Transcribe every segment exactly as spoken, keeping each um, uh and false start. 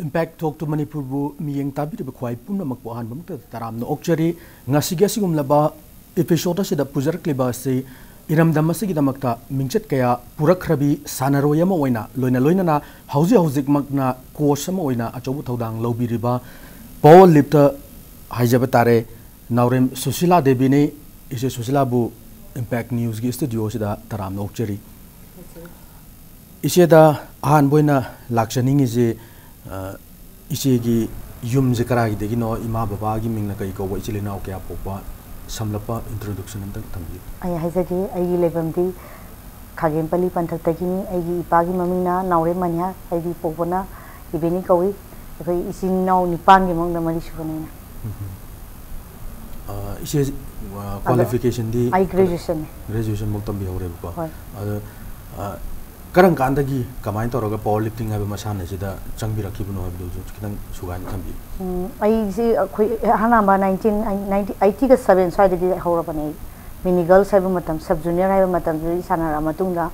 Impact Talk to ꯃꯅꯤꯄꯨꯔꯕꯨ ꯃꯤꯠꯌꯦꯡ ꯇꯥꯕꯤꯔꯤꯕ ꯈ꯭ꯋꯥꯏ ꯄꯨꯝꯅꯃꯛꯄꯨ ꯑꯍꯥꯟꯕꯃꯛꯇꯗ ꯇꯔꯥꯝꯅ ꯑꯣꯛꯆꯔꯤ꯫ ꯉꯁꯤꯒꯤ ꯑꯁꯤꯒꯨꯝꯂꯕ episode ꯑꯁꯤꯗ ꯄꯨꯖꯔꯛꯂꯤꯕ ꯑꯁꯤ ꯏꯔꯝꯗꯝ ꯑꯁꯤꯒꯤꯗꯃꯛꯇ ꯃꯤꯡꯆꯠ ꯀꯌꯥ ꯄꯨꯔꯛꯈ꯭ꯔꯕꯤ ꯁꯥꯟꯅꯔꯣꯏ ꯑꯃ ꯑꯣꯏꯅ, ꯂꯣꯏꯅ ꯂꯣꯏꯅꯅ ꯍꯧꯖꯤꯛ ꯍꯧꯖꯤꯛꯃꯛꯅ coach ꯑꯃ ꯑꯣꯏꯅ ꯑꯆꯧꯕ ꯊꯧꯗꯥꯡ ꯂꯧꯕꯤꯔꯤꯕ ꯄꯋꯥꯔ ꯂꯤꯐꯇ ꯍꯥꯏꯖꯕ ꯇꯥꯔꯦ, ꯅꯥꯎꯔꯦꯝ ꯁꯨꯁꯤꯂꯥ ꯗꯦꯕꯤꯅꯤ꯫ ꯏꯆꯦ ꯁꯨꯁꯤꯂꯥꯕꯨ Impact Newsꯀꯤ studio ꯑꯁꯤꯗ ꯇꯔꯥꯝꯅ ꯑꯣꯛꯆꯔꯤ꯫ ꯏꯆꯦꯗ ꯑꯍꯥꯟꯕ ꯑꯣꯏꯅ ꯂꯥꯛꯆꯅꯤꯡꯉꯤꯁꯦ, ꯑ, ꯏꯆꯦꯒꯤ ꯌꯨꯝꯁꯦ ꯀꯗꯥꯏꯗꯒꯤꯅꯣ, ꯏꯃꯥ ꯕꯕꯥꯒꯤ ꯃꯤꯡꯅ ꯀꯔꯤ ꯀꯧꯕ, ꯏꯆꯤꯜ ꯏꯅꯥꯎ ꯀꯌꯥ ꯄꯣꯛꯄ, ꯁꯝꯂꯞꯄ introduction ꯑꯝꯇꯪ ꯊꯝꯕꯤꯌꯨ꯫ ꯑꯩ ꯍꯥꯏꯖꯒꯦ, ꯑꯩꯒꯤ ꯂꯩꯐꯝꯗꯤ ꯈꯥꯒꯦꯝꯄꯜꯂꯤ ꯄꯟꯊꯛꯇꯒꯤꯅꯤ꯫ ꯑꯩꯒꯤ ꯏꯄꯥꯒꯤ ꯃꯃꯤꯡꯅ ꯅꯥꯎꯔꯦꯝ ꯃꯅꯤꯍꯥꯔ, ꯑꯩꯒꯤ ꯄꯣꯛꯄꯅ ꯏꯕꯦꯅꯤ ꯀꯧꯏ꯫ ꯑꯩꯈꯣꯏ ꯏꯆꯤꯟ ꯏꯅꯥꯎ ꯅꯤꯄꯥꯟꯒꯤ ꯃꯅꯨꯡꯗ ꯃꯔꯤ ꯁꯨꯕꯅꯦ ꯑꯩꯅ꯫ ꯎꯝ꯫ ꯑ, ꯏꯆꯦ, ꯑ, ꯑꯗꯣ qualificationꯗꯤ ꯑꯩ graduationꯅꯦ꯫ Graduation ꯐꯥꯎ ꯇꯝꯕꯤꯍꯧꯔꯦꯕꯀꯣ꯫ ꯍꯣꯏ꯫ ꯑꯗꯣ, ꯑ, ꯀꯔꯝ ꯀꯥꯟꯗꯒꯤ ꯀꯃꯥꯏꯅ ꯇꯧꯔꯒ power lifting ꯍꯥꯏꯕ ꯃꯁꯥꯟꯅꯁꯤꯗ ꯆꯪꯕꯤꯔꯛꯈꯤꯕꯅꯣ ꯍꯥꯏꯕꯗꯨꯁꯨ ꯈꯤꯇꯪ ꯁꯨꯒꯥꯏꯅ ꯊꯝꯕꯤꯌꯨ꯫ ꯎꯝ, ꯑꯩꯁꯤ ꯑꯩꯈꯣꯏ ꯑꯍꯥꯟꯕ nineteen, nineteen eightyꯒ seven ꯁ꯭ꯋꯥꯏꯗꯒꯤ ꯍꯧꯔꯕꯅꯦ ꯑꯩ꯫ Mini girls ꯍꯥꯏꯕ ꯃꯇꯝ, sub junior ꯍꯥꯏꯕ ꯃꯇꯝꯗꯨꯗꯒꯤ ꯁꯥꯟꯅꯔꯛꯑ ꯃꯇꯨꯡꯗ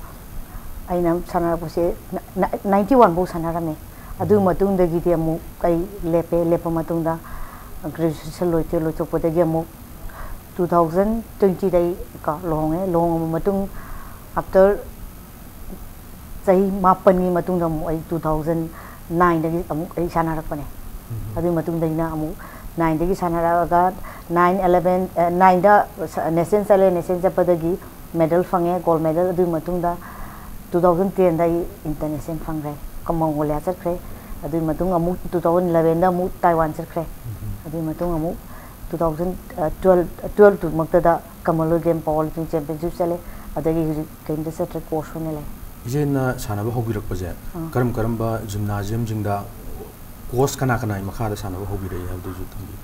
ꯑꯩꯅ ꯁꯥꯟꯅꯔꯛꯄꯁꯦ ꯅ-, ꯅ-, ninety one ꯐꯥꯎ ꯁꯥꯟꯅꯔꯝꯃꯦ꯫ ꯑꯗꯨꯒꯤ ꯃꯇꯨꯡꯗꯒꯤꯗꯤ ꯑꯃꯨꯛ ꯑꯩ ꯂꯦꯞꯄꯦ꯫ ꯂꯦꯞꯄ ꯃꯇꯨꯡꯗ graduation ꯂꯣꯏꯊꯣꯛ-, ꯂꯣꯏꯊꯣꯛꯄꯗꯒꯤ ꯑꯃꯨꯛ two thousand twentyꯗ ꯑꯩ ꯀꯣ ꯂꯨꯍꯣꯡꯉꯦ꯫ ꯂꯨꯍꯣꯡꯉꯕ ꯃꯇꯨꯡ after ꯆꯍꯤ ꯃꯥꯄꯟꯒꯤ ꯃꯇꯨꯡꯗ ꯑꯃꯨꯛ ꯑꯩ two thousand nineꯗꯒꯤ ꯑꯃꯨꯛ ꯑꯩ ꯁꯥꯟꯅꯔꯛꯄꯅꯦ꯫ ꯎꯝ꯫ ꯑꯗꯨꯒꯤ ꯃꯇꯨꯡꯗꯒꯤꯅ ꯑꯃꯨꯛ nineꯗꯒꯤ ꯁꯥꯟꯅꯔꯛꯑꯒ nine, eleven, ꯑ, nineꯗ ꯁ-, national ꯆꯠꯂꯦ꯫ National ꯆꯠꯄꯗꯒꯤ medal ꯐꯪꯉꯦ, gold medal꯫ ꯑꯗꯨꯒꯤ ꯃꯇꯨꯡꯗ two thousand tenꯗ ꯑꯩ international ꯐꯪꯈ꯭ꯔꯦ, ꯀ-, Mongolia ꯆꯠꯈ꯭ꯔꯦ꯫ ꯑꯗꯨꯒꯤ ꯃꯇꯨꯡ ꯑꯃꯨꯛ two thousand elevenꯗ ꯑꯃꯨꯛ Taiwan ꯆꯠꯈ꯭ꯔꯦ꯫ ꯎꯝ꯫ ꯑꯗꯨꯒꯤ ꯃꯇꯨꯡ ꯑꯃꯨꯛ two thousand, ꯑ, twelve, twelveꯇꯨꯃꯛꯇꯗ Commonwealth Game Powerlifting Championship ꯆꯠꯂꯦ꯫ ꯑꯗꯒꯤ ꯍꯧꯖꯤꯛ ꯀꯔꯤꯝꯇ ꯆꯠꯇ꯭ꯔꯦ, coach ꯑꯣꯏꯅ ꯂꯩ꯫ ꯏꯆꯦꯅ ꯁꯥꯟꯅꯕ ꯍꯧꯕꯤꯔꯛꯄꯁꯦ ꯑꯥ꯫ ꯀꯔꯝ ꯀꯔꯝꯕ gymnasiumꯁꯤꯡꯗ coach ꯀꯅꯥ ꯀꯅꯥꯒꯤ ꯃꯈꯥꯗ ꯁꯥꯟꯅꯕ ꯍꯧꯕꯤꯔꯛꯏ ꯍꯥꯏꯕꯗꯨꯁꯨ ꯊꯝꯕꯤꯌꯨ꯫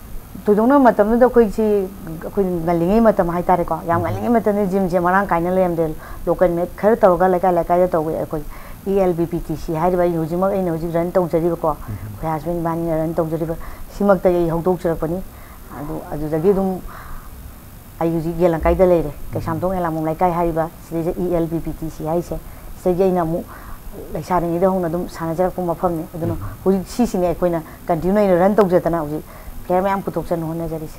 ꯊꯣꯏꯗꯣꯛꯅ ꯃꯇꯝꯗꯨꯗ ꯑꯩꯈꯣꯏꯁꯤ, ꯑꯩꯈꯣꯏ ꯉꯜꯂꯤꯉꯩ ꯃꯇꯝ ꯍꯥꯏꯇꯥꯔꯦꯀꯣ, ꯌꯥꯝ ꯎꯝ꯫ ꯉꯜꯂꯤꯉꯩ ꯃꯇꯝꯗ gymꯁꯦ ꯃꯔꯥꯡ ꯀꯥꯏꯅ ꯂꯩꯔꯝꯗꯦ꯫ Local mat ꯈꯔ ꯇꯧꯔꯒ ꯂꯩꯀꯥꯏ ꯂꯩꯀꯥꯏꯗ ꯇꯧꯋꯦ꯫ ꯑꯩꯈꯣꯏ E L B P T C ꯍꯥꯏꯔꯤꯕ ꯑꯩ ꯍꯧꯖꯤꯛꯃꯛ, ꯑꯩꯅ ꯍꯧꯖꯤꯛ run ꯇꯧꯖꯔꯤꯕꯀꯣ, ꯎꯝ꯫ ꯑꯩꯈꯣꯏ husband ꯏꯕꯥꯅꯤꯅ run ꯇꯧꯖꯔꯤꯕ ꯁꯤꯃꯛꯇꯒꯤ ꯑꯩ ꯍꯧꯗꯣꯛꯆꯔꯛꯄꯅꯤ꯫ ꯑꯗꯨ, ꯑꯗꯨꯗꯒꯤ ꯑꯗꯨꯝ ꯑꯩ ꯍꯧꯖꯤꯛ ꯌꯦꯂꯪꯀꯥꯏꯗ ꯂꯩꯔꯦ꯫ ꯀꯩꯁꯥꯝꯊꯣꯡ ꯑꯦꯂꯥꯡꯕꯝ ꯂꯩꯀꯥꯏ ꯍꯥꯏꯔꯤꯕ ꯁꯤꯗꯩꯗ E L B P T C ꯍꯥꯏꯔꯤꯁꯦ, ꯁꯤꯗꯒꯤ ꯑꯩꯅ ꯑꯃꯨꯛ ꯂꯩꯁꯥꯔꯤꯉꯩꯗ ꯍꯧꯅ ꯑꯗꯨꯝ ꯁꯥꯟꯅꯖꯔꯛꯄ ꯃꯐꯝꯅꯤ꯫ ꯑꯗꯨꯅ ꯎꯝ꯫ ꯍꯧꯖꯤꯛ ꯁꯤꯁꯤꯅꯦ ꯑꯩꯈꯣꯏꯅ continue ꯑꯣꯏꯅ run ꯇꯧꯖꯗꯅ ꯍꯧꯖꯤꯛ player ꯃꯌꯥꯝ ꯄꯨꯊꯣꯛꯆꯅ ꯍꯣꯠꯅꯖꯔꯤꯁꯦ꯫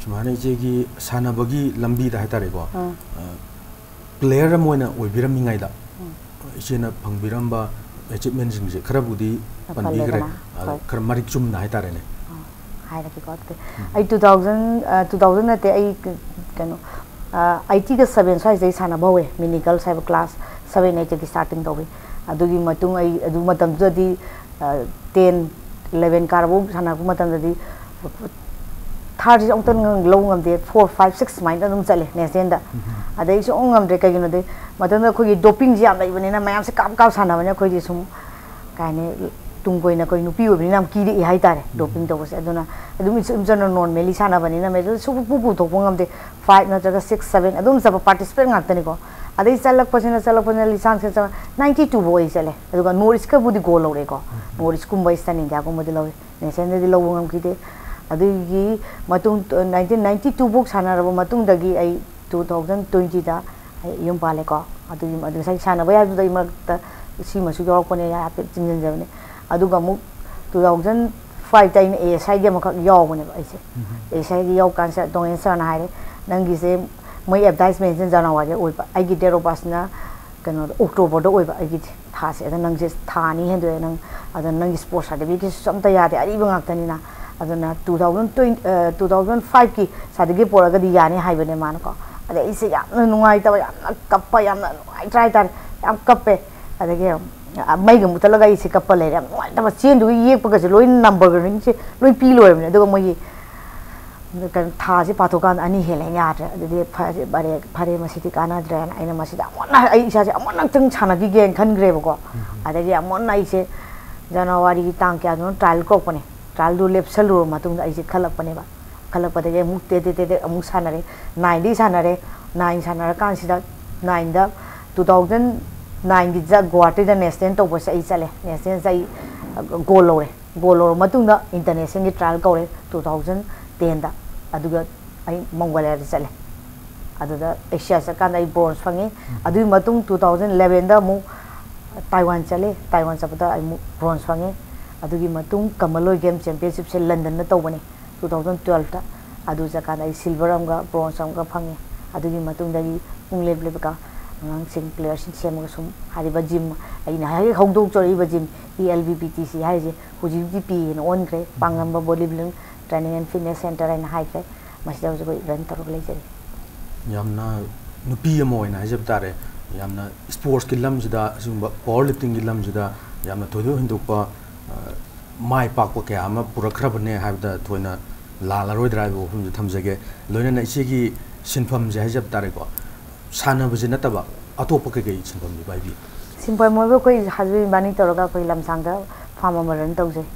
ꯁꯨꯃꯥꯏꯅ ꯏꯆꯦꯒꯤ ꯁꯥꯟꯅꯕꯒꯤ ꯂꯝꯕꯤꯗ ꯍꯥꯏꯇꯥꯔꯦꯀꯣ, ꯎꯝ꯫ ꯑ, player ꯑꯃ ꯑꯣꯏꯅ ꯑꯣꯏꯕꯤꯔꯝꯃꯤꯉꯩꯗ ꯎꯝ꯫ ꯏꯆꯦꯅ ꯐꯪꯕꯤꯔꯝꯕ achievementꯁꯤꯡꯁꯦ ꯈꯔꯕꯨꯗꯤ ꯌꯥꯝ ꯄꯟꯕꯤꯈ꯭ꯔꯦ꯫ ꯄꯜꯂꯦꯗꯅ꯫ ꯑꯗꯣ ꯍꯣꯏ꯫ ꯈꯔ ꯃꯔꯤꯛ ꯆꯨꯝꯅ ꯍꯥꯏꯇꯥꯔꯦꯅꯦ꯫ ꯑꯥ, ꯍꯥꯏꯔꯒꯦꯀꯣ ꯑꯗꯨꯗꯤ꯫ ꯎꯝ꯫ ꯑꯩ two thousand, ꯑ, two thousand ꯅꯠꯇꯦ, ꯑꯩ ꯀ-, ꯀꯩꯅꯣ, ꯑ, eightyꯒ seven ꯁ꯭ꯋꯥꯏꯁꯤꯗꯩ ꯁꯥꯟꯅꯕ ꯍꯧꯋꯦ꯫ Minigal ꯍꯥꯏꯕ class seven eightꯇꯒꯤ starting ꯇꯧꯋꯤ꯫ ꯑꯗꯨꯒꯤ ꯃꯇꯨꯡ ꯑꯩ ꯑꯗꯨ ꯃꯇꯝꯗꯨꯗꯗꯤ, ꯑ, ten, eleven ꯀꯥꯔꯕꯧ ꯁꯥꯟꯅꯔꯛꯄ ꯃꯇꯝꯗꯗꯤ thirdꯁꯦ ꯑꯃꯨꯛꯇꯪ ꯂꯧ ꯉꯝꯗꯦ, four, five, six ꯁꯨꯃꯥꯏꯅ ꯑꯗꯨꯝ ꯆꯠꯂꯦ nationalꯗ꯫ ꯎꯝ꯫ ꯑꯗꯩ ꯁꯨꯝ ꯉꯝꯗ꯭ꯔꯦ, ꯀꯩꯒꯤꯅꯣꯗꯤ ꯃꯇꯝꯗꯨꯗ ꯑꯩꯈꯣꯏꯒꯤ dopingꯁꯦ ꯌꯥꯝ ꯂꯩꯕꯅꯤꯅ ꯃꯌꯥꯝꯁꯦ ꯀꯥꯞ ꯀꯥꯞ ꯁꯥꯟꯅꯕꯅꯤꯅ ꯑꯩꯈꯣꯏꯗꯤ ꯁꯨꯝ ꯀꯩ ꯍꯥꯏꯅꯤ, ꯇꯨꯡ ꯀꯣꯏꯅ ꯑꯩꯈꯣꯏ ꯅꯨꯄꯤ ꯑꯣꯏꯕꯅꯤꯅ ꯌꯥꯝ ꯀꯤꯔꯛꯏ ꯍꯥꯏꯇꯥꯔꯦ, ꯎꯝ꯫ Doping ꯇꯧꯕꯁꯦ꯫ ꯑꯗꯨꯅ ꯑꯗꯨꯝ ꯏꯆꯝ ꯆꯝꯅ normally ꯁꯥꯟꯅꯕꯅꯤꯅ ꯃꯦꯗꯜ ꯁꯨꯡꯄꯨ ꯄꯨꯊꯣꯛꯄ ꯉꯝꯗꯦ꯫ Five ꯅꯠꯇ꯭ꯔꯒ six, seven ꯑꯗꯨꯝ ꯆꯠꯄ participant ꯉꯥꯛꯇꯅꯤꯀꯣ꯫ ꯑꯗꯩ ꯆꯠꯂꯛꯄꯁꯤꯅ, ꯆꯠꯂꯛꯄꯁꯤꯅ ꯂꯤꯁꯥꯡꯁꯦ ꯆꯠ-, ninety two ꯐꯥꯎ ꯑꯩ ꯆꯠꯂꯦ꯫ ꯑꯗꯨꯒ North Eastꯀꯕꯨꯗꯤ gold ꯂꯧꯔꯛꯑꯦꯀꯣ꯫ ꯎꯝ꯫ North Eastꯀꯨꯝꯕ, Eastern Indiaꯒꯨꯝꯕꯗꯤ ꯂꯧꯔꯦ꯫ Nationalꯗꯤ ꯂꯧꯕ ꯉꯝꯈꯤꯗꯦ꯫ ꯑꯗꯨꯒꯤ ꯃꯇꯨꯡ, nineteen ninety two ꯐꯥꯎ ꯁꯥꯟꯅꯔꯕ ꯃꯇꯨꯡꯗꯒꯤ ꯑꯩ two thousand twentyꯗ ꯑꯩ ꯌꯨꯝ ꯄꯥꯜꯂꯦꯀꯣ꯫ ꯑꯗꯨꯒꯤ, ꯑꯗꯨ ꯉꯁꯥꯏ ꯁꯥꯟꯅꯕ ꯌꯥꯕꯗꯨꯗ ꯑꯩ ꯃꯔꯛꯇ ꯁꯤꯃꯁꯨ ꯌꯥꯎꯔꯛꯄꯅꯦ, ꯍꯥꯏꯐꯦꯠ ꯆꯤꯡꯁꯤꯟꯖꯕꯅꯦ꯫ ꯑꯗꯨꯒ ꯑꯃꯨꯛ two thousand fiveꯇ ꯑꯩꯅ ASIꯒꯤ ꯑꯃꯈꯛ ꯌꯥꯎꯕꯅꯦꯕ ꯑꯩꯁꯦ꯫ ꯎꯝ꯫ ASIꯒꯤ ꯌꯥꯎꯀꯥꯟꯁꯤꯗ ꯗꯣꯡꯒꯦꯟ ꯁꯔꯅ ꯍꯥꯏꯔꯦ, "ꯅꯪꯒꯤꯁꯦ ꯃꯣꯏ advertisementꯁꯦ Januaryꯗ ꯑꯣꯏꯕ, ꯑꯩꯒꯤ date of birthꯅ ꯀꯩꯅꯣꯗ, Octoberꯗ ꯑꯣꯏꯕ ꯑꯩꯒꯤꯗꯤ ꯊꯥꯁꯦ꯫ ꯑꯗ ꯅꯪꯁꯦ ꯊꯥ ꯑꯅꯤ ꯍꯦꯟꯗꯣꯛꯑꯦ ꯅꯪ, ꯑꯗ ꯅꯪꯒꯤ sports certificateꯁꯨ ꯑꯝꯇ ꯌꯥꯗꯦ, ꯑꯔꯤꯕ ꯉꯥꯛꯇꯅꯤꯅ꯫ ꯑꯗꯨꯅ two thousand twenty, ꯑ, two thousand fiveꯀꯤ certificate ꯄꯨꯔꯛꯑꯒꯗꯤ ꯌꯥꯅꯤ" ꯍꯥꯏꯕꯅꯦ ꯃꯥꯅꯀꯣ꯫ ꯑꯗ ꯑꯩꯁꯦ ꯌꯥꯝꯅ ꯅꯨꯡꯉꯥꯏꯇꯕ, ꯌꯥꯝꯅ ꯀꯞꯄ, ꯌꯥꯝꯅ ꯅꯨꯡꯉꯥꯏꯇ꯭ꯔꯦ ꯍꯥꯏꯇꯥꯔꯦ, ꯌꯥꯝ ꯀꯞꯄꯦ꯫ ꯑꯗꯒꯤ, ꯑ, ꯃꯩꯒ ꯃꯨꯠꯊꯠꯂꯒ ꯑꯩꯁꯦ ꯀꯞꯄ ꯂꯩꯔꯦ꯫ ꯌꯥꯝ ꯅꯨꯡꯉꯥꯏꯇꯕ, ꯆꯦꯟꯗꯨꯒꯤ ꯌꯦꯛꯄꯒꯁꯦ ꯂꯣꯏꯅ numberꯒ ringꯁꯦ ꯂꯣꯏ ꯄꯤ ꯂꯣꯏꯔꯕꯅꯦ꯫ ꯑꯗꯨꯒ ꯃꯣꯏꯒꯤ ꯀꯩꯅꯣ, ꯊꯥꯁꯦ ꯄꯥꯊꯣꯛꯀꯥꯟꯗ ꯑꯅꯤ ꯍꯦꯜꯂꯦ, ꯌꯥꯗ꯭ꯔꯦ꯫ ꯑꯗꯨꯗꯤ ꯐꯔꯦ, ꯐꯔꯦ, ꯐꯔꯦ, ꯃꯁꯤꯗꯤ ꯀꯥꯟꯅꯗ꯭ꯔꯦꯅ ꯑꯩꯅ ꯃꯁꯤꯗ ꯑꯃꯨꯛ ꯍꯟꯅ ꯑꯩ ꯏꯁꯥꯁꯦ ꯑꯃꯨꯛ ꯍꯟꯅ ꯁꯥꯟꯅꯕꯤꯒꯦꯅ ꯈꯟꯈ꯭ꯔꯦꯕꯀꯣ꯫ ꯎꯝ꯫ ꯑꯗꯒꯤ ꯑꯃꯨꯛ ꯍꯟꯅ ꯑꯩꯁꯦ Januaryꯒꯤ ꯇꯥꯡ ꯀꯌꯥꯗꯅꯣ trial ꯀꯧꯔꯛꯄꯅꯦ꯫ Trialꯗꯨ ꯂꯦꯞꯁꯜꯂꯨꯔꯕ ꯃꯇꯨꯡꯗ ꯑꯩꯁꯦ ꯈꯜꯂꯛꯄꯅꯦꯕ꯫ ꯈꯜꯂꯛꯄꯗꯒꯤ ꯑꯃꯨꯛ ꯇꯦꯛ ꯇꯦꯛ ꯇꯦꯛ ꯇꯦꯛ ꯑꯃꯨꯛ ꯁꯥꯟꯅꯔꯦ꯫ Nineꯗꯒꯤ ꯁꯥꯟꯅꯔꯦ꯫ Nine ꯁꯥꯟꯅꯔꯀꯥꯟꯁꯤꯗ nineꯗ, two thousand nineꯒꯤꯗ ꯒꯨꯋꯥꯍꯥꯇꯤꯗ national ꯇꯧꯕꯁꯦ ꯑꯩ ꯆꯠꯂꯦ꯫ Nationalꯁꯦ ꯑꯩ gold ꯂꯧꯔꯦ꯫ Gold ꯂꯧꯔꯕ ꯃꯇꯨꯡꯗ internationalꯒꯤ trial ꯀꯧꯔꯦ two thousand tenꯗ꯫ ꯑꯗꯨꯒ ꯑꯩ Mongoliaꯗ ꯆꯠꯂꯦ꯫ ꯑꯗꯨꯗ Asia ꯆꯠꯀꯥꯟꯗ ꯑꯩ bronze ꯐꯪꯉꯤ꯫ ꯑꯗꯨꯒꯤ ꯃꯇꯨꯡ two thousand elevenꯗ ꯑꯃꯨꯛ ꯇꯥꯏꯋꯥꯟ ꯆꯠꯂꯦ꯫ ꯇꯥꯏꯋꯥꯟ ꯆꯠꯄꯗ ꯑꯩ ꯑꯃꯨꯛ ꯕ꯭ꯔꯣꯟꯖ ꯐꯪꯉꯦ꯫ ꯑꯗꯨꯒꯤ ꯃꯇꯨꯡ ꯀꯃꯟꯋꯦꯜꯊ ꯒꯦꯝ ꯆꯦꯝꯄꯤꯌꯟꯁꯤꯞꯁꯦ ꯂꯟꯗꯟꯗ ꯇꯧꯕꯅꯦ, ꯇꯨ ꯊꯥꯎꯖꯟ ꯇꯨꯋꯦꯜꯐꯇ꯫ ꯑꯗꯨ ꯆꯠꯀꯥꯟꯗ ꯑꯩ ꯁꯤꯜꯚꯔ ꯑꯃꯒ ꯕ꯭ꯔꯣꯟꯖ ꯑꯃꯒ ꯐꯪꯉꯦ꯫ ꯑꯗꯨꯒꯤ ꯃꯇꯨꯡꯗꯒꯤ ꯄꯨꯡ ꯂꯦꯞ ꯂꯦꯞꯄꯒ ꯑꯉꯥꯡꯁꯤꯡ ꯄ꯭ꯂꯦꯌꯔꯁꯤꯡ ꯁꯦꯝꯃꯒ ꯁꯨꯝ ꯍꯥꯏꯔꯤꯕ ꯖꯤꯝ, ꯑꯩꯅ ꯍꯦꯛ ꯍꯧꯗꯣꯛꯆꯔꯛꯏꯕ gym, E L B P T C ꯍꯥꯏꯔꯤꯁꯦ, ꯍꯧꯖꯤꯛꯇꯤ ꯄꯤ ꯑꯦꯅ ꯑꯣꯟꯈ꯭ꯔꯦ, ꯄꯥꯡꯉꯝꯕ body building training and fitness center ꯍꯥꯏꯅ ꯍꯥꯏꯈ꯭ꯔꯦ꯫ ꯃꯁꯤꯗ ꯍꯧꯖꯤꯛ ꯑꯩꯈꯣꯏ ꯔꯟ ꯇꯧꯔꯒ ꯂꯩꯖꯔꯤ꯫ ꯌꯥꯝꯅ ꯅꯨꯄꯤ ꯑꯃ ꯑꯣꯏꯅ ꯍꯥꯏꯖꯕ ꯇꯥꯔꯦ, ꯌꯥꯝꯅ ꯁ꯭ꯄꯣꯔꯠꯁꯀꯤ ꯂꯝꯁꯤꯗ, ꯑꯁꯤꯒꯨꯝꯕ ꯄꯥꯋꯔ ꯂꯤꯐꯇꯤꯡꯒꯤ ꯂꯝꯁꯤꯗ ꯌꯥꯝꯅ ꯊꯣꯏꯗꯣꯛ ꯍꯦꯟꯗꯣꯛꯄ, ꯑ, ꯃꯥꯏ ꯄꯥꯛꯄ ꯀꯌꯥ ꯑꯃ ꯄꯨꯔꯛꯈ꯭ꯔꯕꯅꯦ ꯍꯥꯏꯕꯗ ꯊꯣꯏꯅ ꯂꯥꯜꯂꯔꯣꯏꯗ꯭ꯔꯥ ꯍꯥꯏꯕ ꯋꯥꯐꯝꯁꯦ ꯊꯝꯖꯒꯦ꯫ ꯂꯣꯏꯅꯅ ꯏꯆꯦꯒꯤ ꯁꯤꯟꯐꯝꯁꯦ ꯍꯥꯏꯖꯕ ꯇꯥꯔꯦꯀꯣ, ꯁꯥꯟꯅꯕꯁꯦ ꯅꯠꯇꯕ ꯑꯇꯣꯞꯄ ꯀꯩꯀꯩ ꯁꯤꯟꯐꯝꯗꯤ ꯄꯥꯏꯕꯤ? ꯁꯤꯟꯐꯝ ꯑꯣꯏꯕ ꯑꯩꯈꯣꯏ ꯍꯁꯕꯦꯟ ꯏꯕꯥꯅꯤ ꯇꯧꯔꯒ ꯑꯩꯈꯣꯏ ꯂꯝꯁꯥꯡꯗ ꯐꯥꯔꯝ ꯑꯃ ꯔꯟ ꯇꯧꯖꯩ꯫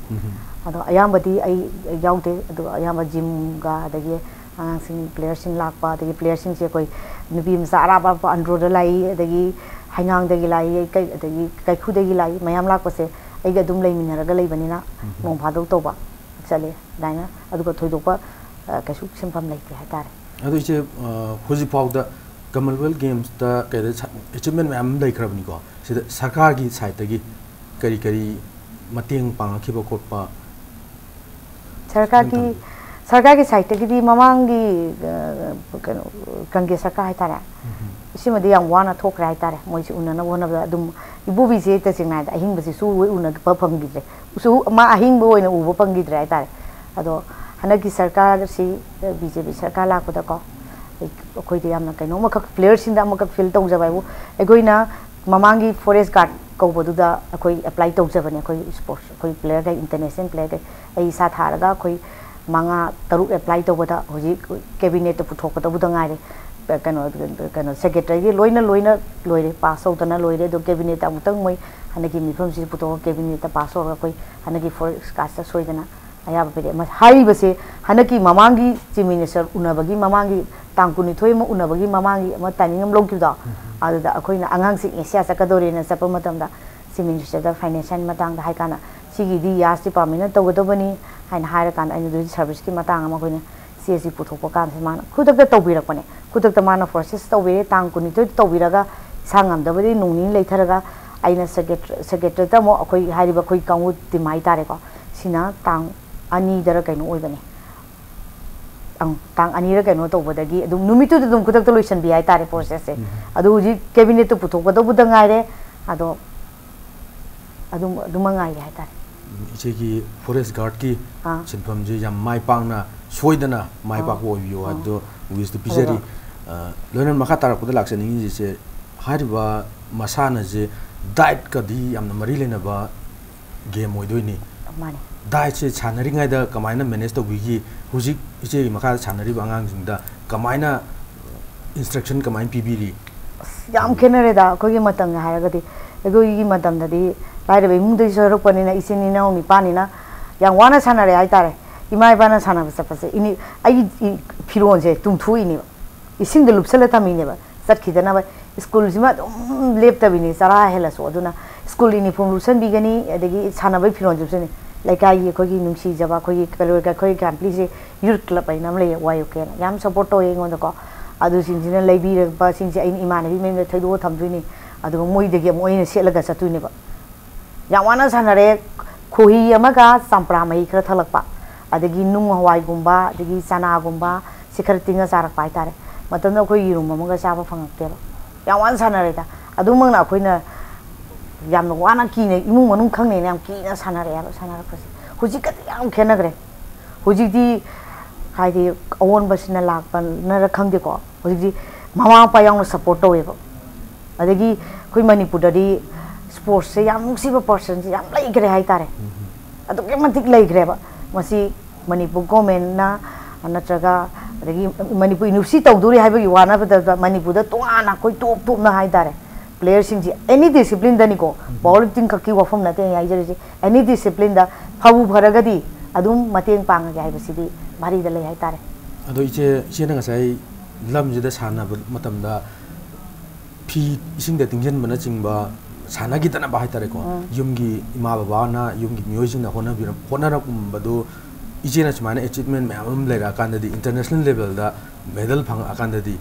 ꯑꯗꯣ ꯑꯌꯥꯝꯕꯗꯤ ꯑꯩ ꯌꯥꯎꯗꯦ, ꯑꯗꯨꯒ ꯑꯌꯥꯝꯕ ꯖꯤꯝꯒ, ꯑꯗꯒꯤ ꯑꯉꯥꯡꯁꯤꯡ, ꯄ꯭ꯂꯦꯌꯔꯁꯤꯡ ꯂꯥꯛꯄ, ꯑꯗꯒꯤ ꯄ꯭ꯂꯦꯌꯔꯁꯤꯡꯁꯦ ꯑꯩꯈꯣꯏ ꯅꯨꯄꯤ ꯃꯆꯥ ꯑꯔꯥꯞ ꯑꯔꯥꯞꯄ ꯑꯟꯗ꯭ꯔꯣꯗ ꯂꯥꯛꯏ, ꯑꯗꯒꯤ ꯍꯩꯉꯥꯡꯗꯒꯤ ꯂꯥꯛꯏ, ꯀꯩ-, ꯑꯗꯒꯤ ꯀꯩꯈꯨꯗꯒꯤ ꯂꯥꯛꯏ, ꯃꯌꯥꯝ ꯂꯥꯛꯄꯁꯦ ꯑꯩꯒ ꯑꯗꯨꯝ ꯂꯩꯃꯤꯟꯅꯔꯒ ꯂꯩꯕꯅꯤꯅ ꯅꯣꯡ ꯐꯥꯗꯣꯛ ꯇꯧꯕ ꯆꯠꯂꯦ ꯑꯗꯨꯃꯥꯏꯅ꯫ ꯑꯗꯨꯒ ꯊꯣꯏꯗꯣꯛꯄ, ꯑ, ꯀꯩꯁꯨ ꯁꯤꯟꯐꯝ ꯂꯩꯇꯦ ꯍꯥꯏꯇꯥꯔꯦ꯫ ꯑꯗꯣ ꯏꯆꯦ, ꯑ, ꯍꯧꯖꯤꯛ ꯐꯥꯎꯗ ꯀꯃꯟꯋꯦꯜꯊ ꯒꯦꯝꯁꯇ ꯀꯩꯗ ꯑꯦꯆꯤꯞꯃꯦꯟ ꯃꯌꯥꯝ ꯑꯃ ꯂꯩꯈ꯭ꯔꯕꯅꯤꯀꯣ, ꯁꯤꯗ ꯁꯔꯀꯥꯔꯒꯤ ꯁꯥꯏꯠꯇꯒꯤ ꯀꯔꯤ ꯀꯔꯤ ꯃꯇꯦꯡ ꯄꯥꯡꯉꯛꯈꯤꯕ ꯈꯣꯠꯄ? ꯁꯔꯀꯥꯔꯒꯤ, ꯁꯔꯀꯥꯔꯒꯤ ꯁꯥꯏꯠꯇꯒꯤꯗꯤ ꯃꯃꯥꯡꯒꯤ, ꯑ, ꯀꯩꯅꯣ, ꯀꯪꯒ꯭ꯔꯦꯁ ꯁꯔꯀꯥꯔ ꯍꯥꯏꯇꯥꯔꯦ, ꯁꯤꯃꯗꯤ ꯌꯥꯝ ꯋꯥꯅ ꯊꯣꯛꯈ꯭ꯔꯦ ꯍꯥꯏꯇꯥꯔꯦ꯫ ꯃꯣꯏꯁꯤ ꯎꯅꯅꯕ ꯍꯣꯠꯅꯕꯗ ꯑꯗꯨꯝ ꯏꯕꯣꯕꯤꯁꯦ ꯇꯁꯦꯡꯅ ꯍꯥꯏꯔꯕꯗ ꯑꯍꯤꯡꯕꯁꯤꯁꯨ ꯎꯕ ꯐꯪꯈꯤꯗ꯭ꯔꯦ꯫ ꯎꯁꯨ ꯃꯥ ꯑꯍꯤꯡꯕ ꯑꯣꯏꯅ ꯎꯕ ꯐꯪꯈꯤꯗ꯭ꯔꯦ ꯍꯥꯏꯇꯥꯔꯦ꯫ ꯑꯗꯣ ꯍꯟꯗꯛꯀꯤ ꯁꯔꯀꯥꯔꯁꯤ, ꯕꯤ ꯖꯦ ꯄꯤ ꯁꯔꯀꯥꯔ ꯂꯥꯛꯄꯗꯀꯣ, ꯑꯩ-, ꯑꯩꯈꯣꯏꯗ ꯌꯥꯝꯅ ꯀꯩꯅꯣꯝꯃꯈꯛ, ꯄ꯭ꯂꯦꯌꯔꯁꯤꯡꯗ ꯑꯃꯈꯛ ꯐꯤꯜ ꯇꯧꯖꯕ ꯍꯥꯏꯕꯨ, ꯑꯩꯈꯣꯏꯅ ꯃꯃꯥꯡꯒꯤ ꯐꯣꯔꯦꯁ ꯒꯥꯔꯗ ꯀꯧꯕꯗꯨꯗ ꯑꯩꯈꯣꯏ ꯑꯦꯄ꯭ꯂꯥꯏ ꯇꯧꯖꯕꯅꯦ꯫ ꯑꯩꯈꯣꯏ ꯁ꯭ꯄꯣꯔꯠꯁ, ꯑꯩꯈꯣꯏ ꯄ꯭ꯂꯦꯌꯔꯈꯩ, ꯏꯟꯇꯔꯅꯦꯁꯅꯦꯜ ꯄ꯭ꯂꯦꯌꯔꯈꯩ, ꯑꯩ ꯏꯁꯥ ꯊꯥꯔꯒ ꯑꯩꯈꯣꯏ ꯃꯉꯥ ꯇꯔꯨꯛ ꯑꯦꯄ꯭ꯂꯥꯏ ꯇꯧꯕꯗ ꯍꯧꯖꯤꯛ ꯀꯦꯕꯤꯅꯦꯠꯇ ꯄꯨꯊꯣꯛꯀꯗꯧꯕꯗ ꯉꯥꯏꯔꯦ꯫ ꯀꯩꯅꯣ, ꯀꯩꯅꯣ, ꯁꯦꯀ꯭ꯔꯦꯇꯔꯤꯒꯤ ꯂꯣꯏꯅ, ꯂꯣꯏꯅ ꯂꯣꯏꯔꯦ, ꯄꯥꯁ ꯇꯧꯗꯅ ꯂꯣꯏꯔꯦ꯫ ꯑꯗꯣ ꯀꯦꯕꯤꯅꯦꯠꯇ ꯑꯃꯨꯛꯇꯪ ꯃꯣꯏ ꯍꯟꯗꯛꯀꯤ ꯃꯤꯐꯝꯁꯤꯗ ꯄꯨꯊꯣꯛꯑꯒ ꯀꯦꯕꯤꯅꯦꯠꯇ ꯄꯥꯁ ꯇꯧꯔꯒ ꯑꯩꯈꯣꯏ ꯍꯟꯗꯛꯀꯤ ꯐꯣꯔꯦꯁ ꯒꯥꯔꯗꯇ ꯁꯣꯏꯗꯅ ꯑꯌꯥꯕ ꯄꯤꯔꯛꯑꯦ꯫ ꯃ-, ꯍꯥꯏꯔꯤꯕꯁꯦ ꯍꯟꯗꯛꯀꯤ ꯃꯃꯥꯡꯒꯤ ꯆꯤꯐ ꯃꯤꯅꯤꯁꯇꯔ ꯎꯅꯕꯒꯤ ꯃꯃꯥꯡꯒꯤ ꯇꯥꯡ ꯀꯨꯟꯅꯤꯊꯣꯏ ꯑꯃ ꯎꯅꯕꯒꯤ ꯃꯃꯥꯡꯒꯤ ꯑꯃ ꯇꯥꯏꯃꯤꯡ ꯑꯃ ꯂꯧꯈꯤꯕꯗꯣ, ꯑꯗꯨꯗ ꯑꯩꯈꯣꯏꯅ ꯑꯉꯥꯡꯁꯤꯡ ꯑꯦꯁꯤꯌꯥ ꯆꯠꯀꯗꯧꯔꯦꯅ ꯆꯠꯄ ꯃꯇꯝꯗ ꯆꯤꯐ ꯃꯤꯅꯤꯁꯇꯔꯗ ꯐꯥꯏꯅꯥꯟꯁꯤꯌꯦꯜ ꯃꯇꯥꯡꯗ ꯍꯥꯏ ꯀꯥꯟꯗ, "ꯁꯤꯒꯤꯗꯤ ꯌꯥꯁ ꯗꯤꯄꯥꯔꯠꯃꯦꯟꯅ ꯇꯧꯒꯗꯕꯅꯤ" ꯍꯥꯏꯅ ꯍꯥꯏꯔꯀꯥꯟꯗ, ꯑꯩꯅ ꯑꯗꯨꯒꯤ ꯁꯥꯔꯚꯤꯁꯀꯤ ꯃꯇꯥꯡ ꯑꯃ ꯑꯩꯈꯣꯏꯅ ꯁꯤ ꯑꯦꯁ ꯁꯤ ꯄꯨꯊꯣꯛꯄ ꯀꯥꯟꯁꯤꯗ ꯃꯥꯅ ꯈꯨꯗꯛꯇ ꯇꯧꯕꯤꯔꯛꯄꯅꯦ꯫ ꯈꯨꯗꯛꯇ ꯃꯥꯅ ꯄ꯭ꯔꯣꯁꯦꯁ ꯇꯧꯕꯤꯔꯦ, ꯇꯥꯡ ꯀꯨꯟꯅꯤꯊꯣꯏꯗ ꯇꯧꯕꯤꯔꯒ ꯏꯁꯥ ꯉꯝꯗꯕꯗꯒꯤ ꯅꯣꯡ ꯅꯤꯅꯤ ꯂꯩꯊꯔꯒ ꯑꯩꯅ ꯁꯦꯀ꯭ꯔꯦꯇꯔꯤꯌꯦꯠꯇ ꯑꯃꯨꯛ ꯑꯩꯈꯣꯏ ꯍꯥꯏꯔꯤꯕ ꯑꯩꯈꯣꯏ ꯀꯥꯡꯕꯨ ꯇꯤꯝ ꯍꯥꯏꯇꯥꯔꯦꯀꯣ, ꯁꯤꯅ ꯇꯥꯡ ꯑꯅꯤꯗꯔ ꯀꯩꯅꯣ ꯑꯣꯏꯕꯅꯦ꯫ ꯑꯪ, ꯇꯥꯡ ꯑꯅꯤꯔ ꯀꯩꯅꯣ ꯇꯧꯕꯗꯒꯤ ꯑꯗꯨꯝ ꯅꯨꯃꯤꯠꯇꯨꯗ ꯑꯗꯨꯝ ꯈꯨꯗꯛꯇ ꯂꯣꯏꯁꯤꯟꯕꯤ ꯍꯥꯏꯇꯥꯔꯦ ꯄ꯭ꯔꯣꯁꯦꯁꯁꯦ꯫ ꯑꯗꯨ ꯍꯧꯖꯤꯛ ꯀꯦꯕꯤꯅꯦꯠꯇ ꯄꯨꯊꯣꯛꯀꯗꯧꯕꯗ ꯉꯥꯏꯔꯦ꯫ ꯑꯗꯣ ꯑꯗꯨꯝ ꯑꯗꯨꯃꯛ ꯉꯥꯏꯔꯦ ꯍꯥꯏꯇꯥꯔꯦ꯫ ꯏꯆꯦꯒꯤ ꯐꯣꯔꯦꯁ ꯒꯥꯔꯗꯀꯤ ꯑꯥ꯫ ꯁꯤꯟꯐꯝꯁꯦ ꯌꯥꯝ ꯃꯥꯏ ꯄꯥꯛꯅ, ꯁꯣꯏꯗꯅ ꯃꯥꯏ ꯑꯥ꯫ ꯄꯥꯛꯄ ꯑꯣꯏꯕꯤꯌꯣ ꯑꯥ꯫ ꯍꯥꯏꯕꯗꯣ ꯋꯤꯁꯇꯨ ꯄꯤꯖꯔꯤ꯫ ꯑꯗꯨꯒ ꯑ, ꯂꯣꯏꯅꯅ ꯃꯈꯥ ꯇꯥꯔꯛꯄꯗ ꯂꯥꯛꯆꯅꯤꯡꯉꯤꯁꯦ, ꯍꯥꯏꯔꯤꯕ ꯃꯁꯥꯟꯅꯁꯦ ꯗꯥꯏꯠꯀꯗꯤ ꯌꯥꯝꯅ ꯃꯔꯤ ꯂꯩꯅꯕ ꯒꯦꯝ ꯑꯣꯏꯗꯣꯏꯅꯤ꯫ ꯃꯥꯅꯦ꯫ ꯗꯥꯏꯠꯁꯦ ꯁꯥꯟꯅꯔꯤꯉꯩꯗ ꯀꯃꯥꯏꯅ ꯃꯦꯅꯦꯖ ꯇꯧꯕꯤꯈꯤ? ꯍꯧꯖꯤꯛ ꯏꯆꯦꯒꯤ ꯃꯈꯥꯗ ꯁꯥꯟꯅꯔꯤꯕ ꯑꯉꯥꯡꯁꯤꯡꯗ ꯀꯃꯥꯏꯅ ꯏꯟꯁꯇ꯭ꯔꯛꯁꯟ ꯀꯃꯥꯏꯅ ꯄꯤꯕꯤꯔꯤ? ꯑꯁ, ꯌꯥꯝ ꯈꯦꯠꯅꯔꯦꯗ ꯑꯩꯈꯣꯏꯒꯤ ꯃꯇꯝꯒ ꯍꯥꯏꯔꯒꯗꯤ꯫ ꯑꯩꯈꯣꯏꯒꯤ ꯃꯇꯝꯗꯗꯤ ꯂꯥꯏꯔꯕ ꯏꯃꯨꯡꯗꯒꯤ ꯁꯣꯏꯔꯛꯄꯅꯤꯅ ꯏꯆꯤꯟ ꯏꯅꯥꯎ ꯅꯤꯄꯥꯅꯤꯅ ꯌꯥꯝ ꯋꯥꯅ ꯁꯥꯟꯅꯔꯦ ꯍꯥꯏꯇꯥꯔꯦ꯫ ꯏꯃꯥ ꯏꯄꯥꯅ ꯁꯥꯟꯅꯕ ꯆꯠꯄꯁꯦ ꯏꯅꯤ-, ꯑꯩꯒꯤ ꯏ-, ꯐꯤꯔꯣꯜꯁꯦ ꯇꯨꯝꯊꯣꯛꯏꯅꯦꯕ, ꯏꯁꯤꯡꯗ ꯂꯨꯞꯁꯜꯂ ꯊꯝꯃꯤꯅꯦꯕ꯫ ꯆꯠꯈꯤꯗꯅꯕ ꯁ꯭ꯀꯨꯜꯁꯤꯃ ꯑꯗꯨꯝ ꯂꯦꯞꯇꯕꯤꯅꯤ, ꯆꯔꯥ ꯍꯦꯜꯂꯁꯨ꯫ ꯑꯗꯨꯅ ꯁ꯭ꯀꯨꯜ ꯌꯨꯅꯤꯐꯣꯔꯝ ꯂꯨꯞꯁꯟꯕꯤꯒꯅꯤ, ꯑꯗꯒꯤ ꯁꯥꯟꯅꯕꯒꯤ ꯐꯤꯔꯣꯜ ꯂꯨꯞꯁꯟꯅꯤ꯫ ꯂꯩꯀꯥꯏꯒꯤ ꯑꯩꯈꯣꯏꯒꯤ ꯅꯨꯡꯁꯤꯖꯕ ꯑꯩꯈꯣꯏꯒꯤ ꯀꯩꯅꯣ, ꯑꯩꯈꯣꯏ ꯀꯦꯝꯞꯂꯤꯁꯦ ꯌꯨꯠ ꯀ꯭ꯂꯕ ꯍꯥꯏꯅ ꯑꯃ ꯂꯩꯌꯦ, ꯋꯥꯏ ꯌꯨ ꯀꯦꯅ, ꯌꯥꯝ ꯁꯞꯄꯣꯔꯠ ꯇꯧꯋꯦ ꯑꯩꯉꯣꯟꯗꯀꯣ꯫ ꯑꯗꯨꯁꯤꯡꯁꯤꯅ ꯂꯩꯕꯤꯔꯛꯄꯁꯤꯡꯁꯦ ꯑꯩꯅ ꯏꯃꯥꯟꯅꯕꯤ ꯃꯌꯨꯝꯗ ꯊꯩꯗꯣꯛꯑ ꯊꯝꯗꯣꯏꯅꯤ, ꯑꯗꯨꯒ ꯃꯣꯏꯗꯒꯤ ꯑꯃꯨꯛ ꯑꯩꯅ ꯁꯦꯠꯂꯒ ꯆꯠꯇꯣꯏꯅꯦꯕ꯫ ꯌꯥꯝ ꯋꯥꯅ ꯁꯥꯟꯅꯔꯦ꯫ ꯈꯣꯍꯤ ꯑꯃꯒ ꯆꯝꯄ꯭ꯔꯥ ꯃꯍꯤ ꯈꯔ ꯊꯛꯂꯛꯄ, ꯑꯗꯒꯤ ꯅꯨꯡ ꯍꯋꯥꯏꯒꯨꯝꯕ, ꯑꯗꯒꯤ ꯆꯅꯥꯒꯨꯝꯕ, ꯁꯤ ꯈꯔ ꯇꯤꯡꯉ ꯆꯥꯔꯛꯄ ꯍꯥꯏꯇꯥꯔꯦ꯫ ꯃꯇꯝꯗꯨꯗ ꯑꯩꯈꯣꯏ ꯌꯦꯔꯨꯝ ꯑꯃꯒ ꯆꯥꯕ ꯐꯪꯉꯛꯇꯦꯕ꯫ ꯌꯥꯝ ꯋꯥꯅ ꯁꯥꯟꯅꯔꯦꯗ꯫ ꯑꯗꯨꯃꯛꯅ ꯑꯩꯈꯣꯏꯅ ꯌꯥꯝꯅ ꯋꯥꯅ ꯀꯤꯅ, ꯏꯃꯨꯡ ꯃꯅꯨꯡ ꯈꯪꯅꯩꯅ ꯌꯥꯝ ꯀꯤꯅ ꯁꯥꯟꯅꯔꯛꯑꯦꯕ, ꯁꯥꯟꯅꯔꯛꯄꯁꯦ꯫ ꯍꯧꯖꯤꯛꯀꯗꯤ ꯌꯥꯝ ꯈꯦꯠꯅꯈ꯭ꯔꯦ꯫ ꯍꯧꯖꯤꯛꯇꯤ ꯍꯥꯏꯗꯤ ꯑꯑꯣꯟꯕꯁꯤꯅ ꯂꯥꯛꯄꯅꯔ ꯈꯪꯗꯦꯀꯣ, ꯍꯧꯖꯤꯛꯇꯤ ꯃꯃꯥ ꯃꯄꯥ ꯌꯥꯎꯅ ꯁꯞꯄꯣꯔꯠ ꯇꯧꯋꯦꯕ꯫ ꯑꯗꯒꯤ ꯑꯩꯈꯣꯏ ꯃꯅꯤꯄꯨꯔꯗꯗꯤ ꯁ꯭ꯄꯣꯔꯠꯁꯁꯦ ꯌꯥꯝ ꯅꯨꯡꯁꯤꯕ ꯄꯔꯁꯟꯁꯦ ꯌꯥꯝ ꯂꯩꯈ꯭ꯔꯦ ꯍꯥꯏꯇꯥꯔꯦ꯫ ꯑꯗꯨꯛꯀꯤ ꯃꯇꯤꯛ ꯂꯩꯈ꯭ꯔꯦꯕ꯫ ꯃꯁꯤ ꯃꯅꯤꯄꯨꯔ ꯒꯣꯔꯃꯦꯟꯅ ꯅꯠꯇ꯭ꯔꯒ ꯑꯗꯒꯤ ꯃꯅꯤꯄꯨꯔ ꯌꯨꯅꯤꯚꯔꯁꯤꯇꯤ ꯇꯧꯗꯣꯔꯤ ꯍꯥꯏꯕꯒꯤ ꯋꯥ ꯅꯠꯇꯕ, ꯃꯅꯤꯄꯨꯔꯗ ꯇꯣꯉꯥꯟꯅ ꯑꯩꯈꯣꯏ ꯇꯣꯞ ꯇꯣꯞꯅ ꯍꯥꯏꯇꯥꯔꯦ, ꯄ꯭ꯂꯦꯌꯔꯁꯤꯡꯁꯤ ꯑꯦꯅꯤ ꯗꯤꯁꯤꯄ꯭ꯂꯤꯟꯗꯅꯤꯀꯣ, ꯄꯥꯋꯔ ꯂꯤꯐꯇꯤꯡ ꯈꯛꯀꯤ ꯋꯥꯐꯝ ꯅꯠꯇꯦ ꯑꯩꯅ ꯍꯥꯏꯖꯔꯤꯁꯤ, ꯑꯦꯅꯤ ꯗꯤꯁꯤꯄ꯭ꯂꯤꯟꯗ ꯐꯕꯨ ꯐꯔꯒꯗꯤ ꯑꯗꯨꯝ ꯃꯇꯦꯡ ꯄꯥꯡꯉꯒꯦ ꯍꯥꯏꯕꯁꯤꯗꯤ ꯚꯥꯔꯤꯗ ꯂꯩ ꯍꯥꯏꯇꯥꯔꯦ꯫ ꯑꯗꯣ ꯏꯆꯦ, ꯏꯆꯦꯅ ꯉꯁꯥꯏ ꯂꯝꯁꯤꯗ ꯁꯥꯟꯅꯕ ꯃꯇꯝꯗ ꯐꯤ ꯏꯁꯤꯡꯗ ꯇꯤꯡꯁꯤꯟꯕꯅꯆꯤꯡꯕ ꯁꯥꯟꯅꯈꯤꯗꯅꯕ ꯍꯥꯏꯇꯥꯔꯦꯀꯣ, ꯎꯝ꯫ ꯌꯨꯝꯒꯤ ꯏꯃꯥ ꯕꯕꯥꯅ, ꯌꯨꯝꯒꯤ ꯃꯤꯑꯣꯏꯁꯤꯡꯅ ꯍꯣꯠꯅꯕꯤꯔ-, ꯍꯣꯠꯅꯔꯝꯕꯗꯨ ꯏꯆꯦꯅ ꯁꯨꯃꯥꯏꯅ ꯑꯦꯆꯤꯞꯃꯦꯟ ꯃꯌꯥꯝ ꯑꯃ ꯂꯩꯔꯛꯑꯀꯥꯟꯗꯗꯤ, ꯏꯟꯇꯔꯅꯦꯁꯅꯦꯜ ꯂꯦꯚꯦꯜꯗ ꯃꯦꯗꯜ ꯐꯪꯉꯛꯑꯀꯥꯟꯗꯗꯤ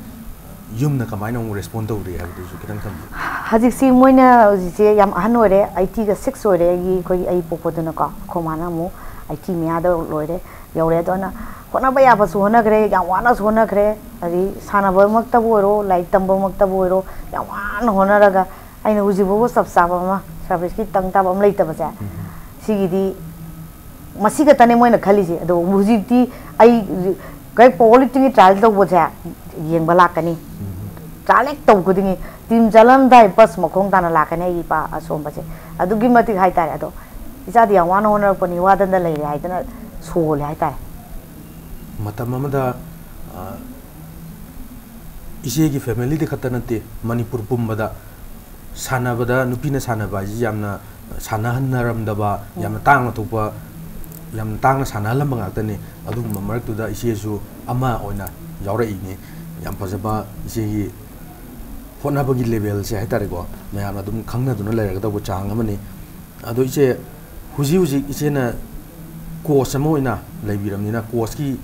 ꯌꯨꯝꯅ ꯀꯃꯥꯏꯅ ꯑꯃꯨꯛ ꯔꯦꯁꯄꯣꯟ ꯇꯧꯔꯤ ꯍꯥꯏꯕꯗꯨꯁꯨ ꯈꯤꯇꯪ ꯊꯝꯕꯤꯌꯨ꯫ ꯍꯧꯖꯤꯛꯁꯤ ꯃꯣꯏꯅ ꯍꯧꯖꯤꯛꯁꯦ ꯌꯥꯝ ꯑꯍꯟ ꯑꯣꯏꯔꯦ, ꯑꯩꯠꯇꯤꯒ ꯁꯤꯛꯁ ꯑꯣꯏꯔꯦ ꯑꯩꯒꯤ, ꯑꯩꯈꯣꯏꯒꯤ ꯑꯩ ꯄꯣꯛꯄꯗꯨꯅꯀꯣ꯫ ꯑꯩꯈꯣꯏ ꯃꯥꯅ ꯑꯃꯨꯛ ꯑꯩꯠꯇꯤ ꯃꯌꯥꯗ ꯂꯣꯏꯔꯦ, ꯌꯧꯔꯦ꯫ ꯑꯗꯣ ꯑꯩꯅ ꯍꯣꯠꯅꯕ ꯌꯥꯕꯁꯨ ꯍꯣꯠꯅꯈ꯭ꯔꯦ, ꯌꯥꯝ ꯋꯥꯅꯁꯨ ꯍꯣꯠꯅꯈ꯭ꯔꯦ꯫ ꯑꯗꯩ ꯁꯥꯟꯅꯕꯃꯛꯇꯕꯨ ꯑꯣꯏꯔꯣ, ꯂꯥꯏꯔꯤꯛ ꯇꯝꯕꯃꯛꯇꯕꯨ ꯑꯣꯏꯔꯣ, ꯌꯥꯝ ꯋꯥꯅ ꯍꯣꯠꯅꯔꯒ ꯑꯩꯅ ꯍꯧꯖꯤꯛ ꯐꯥꯎꯕ ꯆꯞ ꯆꯥꯕ ꯑꯃ, ꯁꯥꯔꯚꯤꯁꯀꯤ ꯇꯪ ꯇꯥꯕ ꯑꯃ ꯂꯩꯇꯕꯁꯦ, ꯁꯤꯒꯤꯗꯤ ꯃꯁꯤ ꯈꯛꯇꯅꯦ ꯃꯣꯏꯅ ꯈꯜꯂꯤꯁꯦ꯫ ꯑꯗꯣ ꯍꯧꯖꯤꯛꯇꯤ ꯑꯩ ꯍꯧꯖꯤꯛ ꯄꯋꯥꯔ ꯂꯤꯐꯇꯤꯡꯒꯤ ꯇ꯭ꯔꯥꯏꯌꯦꯜ ꯇꯧꯕꯁꯦ ꯌꯦꯡꯕ ꯂꯥꯛꯀꯅꯤ꯫ ꯇ꯭ꯔꯥꯏꯌꯦꯜ ꯍꯦꯛ ꯇꯧꯕ ꯈꯨꯗꯤꯡꯒꯤ ꯇꯤꯝ ꯆꯠꯂꯝꯗꯥꯏ ꯕꯁ ꯃꯈꯣꯡ ꯇꯥꯅ ꯂꯥꯛꯀꯅꯤ ꯑꯩꯒꯤ ꯏꯄꯥ ꯑꯁꯣꯝꯕꯁꯦ꯫ ꯑꯗꯨꯛꯀꯤ ꯃꯇꯤꯛ ꯍꯥꯏꯇꯥꯔꯦ꯫ ꯑꯗꯣ ꯏꯆꯥꯗꯤ ꯌꯥꯝ ꯋꯥꯅ ꯍꯣꯠꯅꯔꯛꯄꯅꯤ, ꯋꯥꯗꯅ ꯂꯩꯔꯦ ꯍꯥꯏꯗꯅ ꯁꯣꯜꯂꯦ ꯍꯥꯏꯇꯥꯔꯦ꯫ ꯃꯇꯝ ꯑꯃꯗ, ꯑ, ꯏꯆꯦꯒꯤ ꯐꯦꯃꯤꯂꯤꯗ ꯈꯛꯇ ꯅꯠꯇꯦ, ꯃꯅꯤꯄꯨꯔ ꯄꯨꯝꯕꯗ ꯁꯥꯟꯅꯕꯗ, ꯅꯨꯄꯤꯅ ꯁꯥꯟꯅꯕ ꯍꯥꯏꯁꯤ ꯌꯥꯝꯅ ꯁꯥꯟꯅꯍꯟꯅꯔꯝꯗꯕ, ꯌꯥꯝꯅ ꯇꯥꯡꯅ ꯊꯣꯛꯄ, ꯌꯥꯝꯅ ꯇꯥꯡꯅ ꯁꯥꯟꯅꯍꯜꯂꯝꯕ ꯉꯥꯛꯇꯅꯤ꯫ ꯑꯗꯨꯒꯨꯝꯕ ꯃꯔꯛꯇꯨꯗ ꯏꯆꯦꯁꯨ ꯑꯃ ꯑꯣꯏꯅ ꯌꯥꯎꯔꯛꯏꯅꯤ꯫ ꯌꯥꯝ ꯐꯖꯕ ꯏꯆꯦꯒꯤ ꯍꯣꯠꯅꯕꯒꯤ ꯂꯦꯚꯦꯜꯁꯦ ꯍꯥꯏꯇꯥꯔꯦꯀꯣ, ꯃꯌꯥꯝꯅ ꯑꯗꯨꯝ ꯈꯪꯅꯗꯨꯅ ꯂꯩꯔꯒꯗꯧꯕ ꯆꯥꯡ ꯑꯃꯅꯤ꯫ ꯑꯗꯣ ꯏꯆꯦ, ꯍꯧꯖꯤꯛ ꯍꯧꯖꯤꯛ ꯏꯆꯦꯅ ꯀꯣꯆ ꯑꯃ ꯑꯣꯏꯅ ꯂꯩꯕꯤꯔꯕꯅꯤꯅ, ꯀꯣꯆꯀꯤ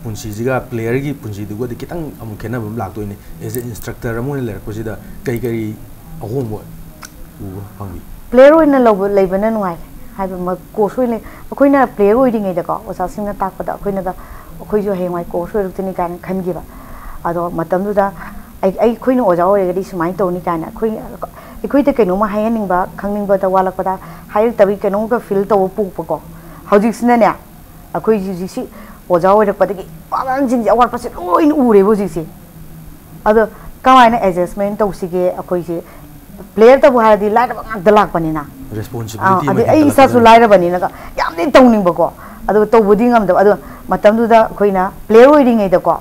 ꯄꯨꯟꯁꯤꯁꯤꯒ ꯄ꯭ꯂꯦꯌꯔꯒꯤ ꯄꯨꯟꯁꯤꯗꯨꯒꯗꯤ ꯈꯤꯇꯪ ꯑꯃꯨꯛ ꯈꯦꯠꯅꯕ ꯑꯃ ꯂꯥꯛꯇꯣꯏꯅꯤ꯫ ꯑꯦꯖ ꯑꯦ ꯏꯟꯁꯇ꯭ꯔꯛꯇꯔ ꯑꯃ ꯑꯣꯏꯅ ꯂꯩꯔꯛꯄꯁꯤꯗ ꯀꯩ ꯀꯔꯤ ꯑꯍꯣꯡꯕ ꯎꯕ ꯐꯪꯕꯤ? ꯄ꯭ꯂꯦꯌꯔ ꯑꯣꯏꯅ ꯂꯧꯕ, ꯂꯩꯕꯅ ꯅꯨꯡꯉꯥꯏ ꯍꯥꯏꯕ ꯑꯃ, ꯀꯣꯆ ꯑꯣꯏꯅ, ꯑꯩꯈꯣꯏꯅ ꯄ꯭ꯂꯦꯌꯔ ꯑꯣꯏꯔꯤꯉꯩꯗꯀꯣ, ꯑꯣꯖꯥꯁꯤꯡꯅ ꯇꯥꯛꯄꯗ ꯑꯩꯈꯣꯏꯅꯒ, ꯑꯩꯈꯣꯏꯁꯨ ꯍꯌꯦꯡꯋꯥꯏ ꯀꯣꯆ ꯑꯣꯏꯔꯛꯇꯣꯏꯅꯤ ꯀꯥꯏꯅ ꯈꯟꯈꯤꯕ꯫ ꯑꯗꯣ ꯃꯇꯝꯗꯨꯗ ꯑꯩ, ꯑꯩꯈꯣꯏꯅ ꯑꯣꯖꯥ ꯑꯣꯏꯔꯒꯗꯤ ꯁꯨꯃꯥꯏꯅ ꯇꯧꯅꯤ ꯀꯥꯏꯅ ꯑꯩꯈꯣꯏ, ꯑꯩꯈꯣꯏꯗ ꯀꯩꯅꯣꯝꯃ ꯍꯥꯏꯍꯟꯅꯤꯡꯕ, ꯈꯪꯅꯤꯡꯕꯗ ꯋꯥꯠꯂꯛꯄꯗ ꯍꯥꯏꯔꯛꯇꯕꯒꯤ ꯀꯩꯅꯣꯝꯒ ꯐꯤꯜ ꯇꯧꯕ ꯄꯣꯛꯄꯀꯣ꯫ ꯍꯧꯖꯤꯛꯁꯤꯅꯅꯦ, ꯑꯩꯈꯣꯏ ꯍꯧꯖꯤꯛꯁꯤ ꯑꯣꯖꯥ ꯑꯣꯏꯔꯛꯄꯗꯒꯤ ꯑꯉꯥꯡꯁꯤꯡꯁꯦ ꯑꯋꯥꯠꯄꯁꯦ ꯂꯣꯏꯅ ꯎꯔꯦꯕ ꯍꯧꯖꯤꯛꯁꯦ꯫ ꯑꯗꯣ ꯀꯃꯥꯏꯅ ꯑꯦꯗꯖꯁꯃꯦꯟ ꯇꯧꯁꯤꯒꯦ? ꯑꯩꯈꯣꯏꯁꯦ ꯄ꯭ꯂꯦꯌꯔꯇꯕꯨ ꯍꯥꯏꯔꯗꯤ ꯂꯥꯏꯔꯕ ꯉꯥꯛꯇ ꯂꯥꯛꯄꯅꯤꯅ꯫ ꯔꯦꯁꯄꯣꯟꯁꯤꯕꯤꯂꯤꯇꯤ ꯑꯃ ꯑꯗꯩ ꯑꯩ ꯏꯁꯥꯁꯨ ꯂꯥꯏꯔꯕꯅꯤꯅ ꯌꯥꯝꯗꯤ ꯇꯧꯅꯤꯡꯕꯀꯣ, ꯑꯗꯨꯒ ꯇꯧꯕꯗꯤ ꯉꯝꯗꯕ꯫ ꯑꯗꯣ ꯃꯇꯝꯗꯨꯗ ꯑꯩꯈꯣꯏꯅ ꯄ꯭ꯂꯦꯌꯔ ꯑꯣꯏꯔꯤꯉꯩꯗꯀꯣ,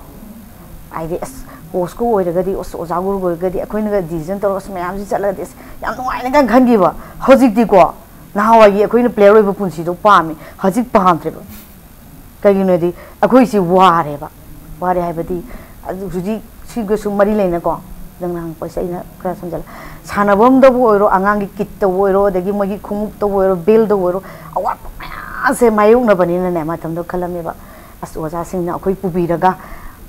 ꯍꯥꯏꯗꯤ ꯑꯁ, ꯀꯣꯆꯀ ꯑꯣꯏꯔꯒꯗꯤ, ꯑꯁ, ꯑꯣꯖꯥ ꯒꯨꯔꯨꯒ ꯑꯣꯏꯔꯒꯗꯤ ꯑꯩꯈꯣꯏꯅꯒ ꯗꯤꯁꯤꯖꯟ ꯇꯧꯔꯒ ꯑꯁ ꯃꯌꯥꯝꯁꯤ ꯆꯠꯂꯒꯗꯤ ꯑꯁ ꯌꯥꯝ ꯅꯨꯡꯉꯥꯏꯅ ꯀꯥꯏꯅ ꯈꯟꯈꯤꯕ꯫ ꯍꯧꯖꯤꯛꯇꯤꯀꯣ, ꯅꯍꯥꯟꯋꯥꯏꯒꯤ ꯑꯩꯈꯣꯏꯅ ꯄ꯭ꯂꯦꯌꯔ ꯑꯣꯏꯕ ꯄꯨꯟꯁꯤꯗꯣ ꯄꯥꯝꯃꯤ, ꯍꯧꯖꯤꯛ ꯄꯥꯝꯗ꯭ꯔꯦꯕ꯫ ꯀꯩꯒꯤꯅꯣꯗꯤ ꯑꯩꯈꯣꯏꯁꯤ ꯋꯥꯔꯦꯕ꯫ ꯋꯥꯔꯦ ꯍꯥꯏꯕꯗꯤ, ꯑꯗꯨ ꯍꯧꯖꯤꯛ ꯁꯤꯒꯁꯨ ꯃꯔꯤ ꯂꯩꯅꯀꯣ, ꯅꯪꯅ ꯍꯪꯉꯛꯄꯁꯦ ꯑꯩꯅ ꯈꯔ ꯁꯝꯖꯜꯂꯦ꯫ ꯁꯥꯟꯅꯐꯝꯗꯕꯨ ꯑꯣꯏꯔꯣ, ꯑꯉꯥꯡꯒꯤ ꯀꯤꯠꯇꯕꯨ ꯑꯣꯏꯔꯣ, ꯑꯗꯒꯤ ꯃꯣꯏꯒꯤ ꯈꯣꯡꯎꯞꯇꯕꯨ ꯑꯣꯏꯔꯣ, ꯕꯦꯜꯗꯕꯨ ꯑꯣꯏꯔꯣ, ꯑꯋꯥꯠꯄ ꯃꯌꯥꯝꯁꯦ ꯃꯥꯌꯣꯛꯅꯕꯅꯤꯅꯅꯦ, ꯃꯇꯝꯗꯣ ꯈꯜꯂꯝꯃꯦꯕ꯫ ꯑꯁ, ꯑꯣꯖꯥꯁꯤꯡꯅ ꯑꯩꯈꯣꯏ ꯄꯨꯕꯤꯔꯒ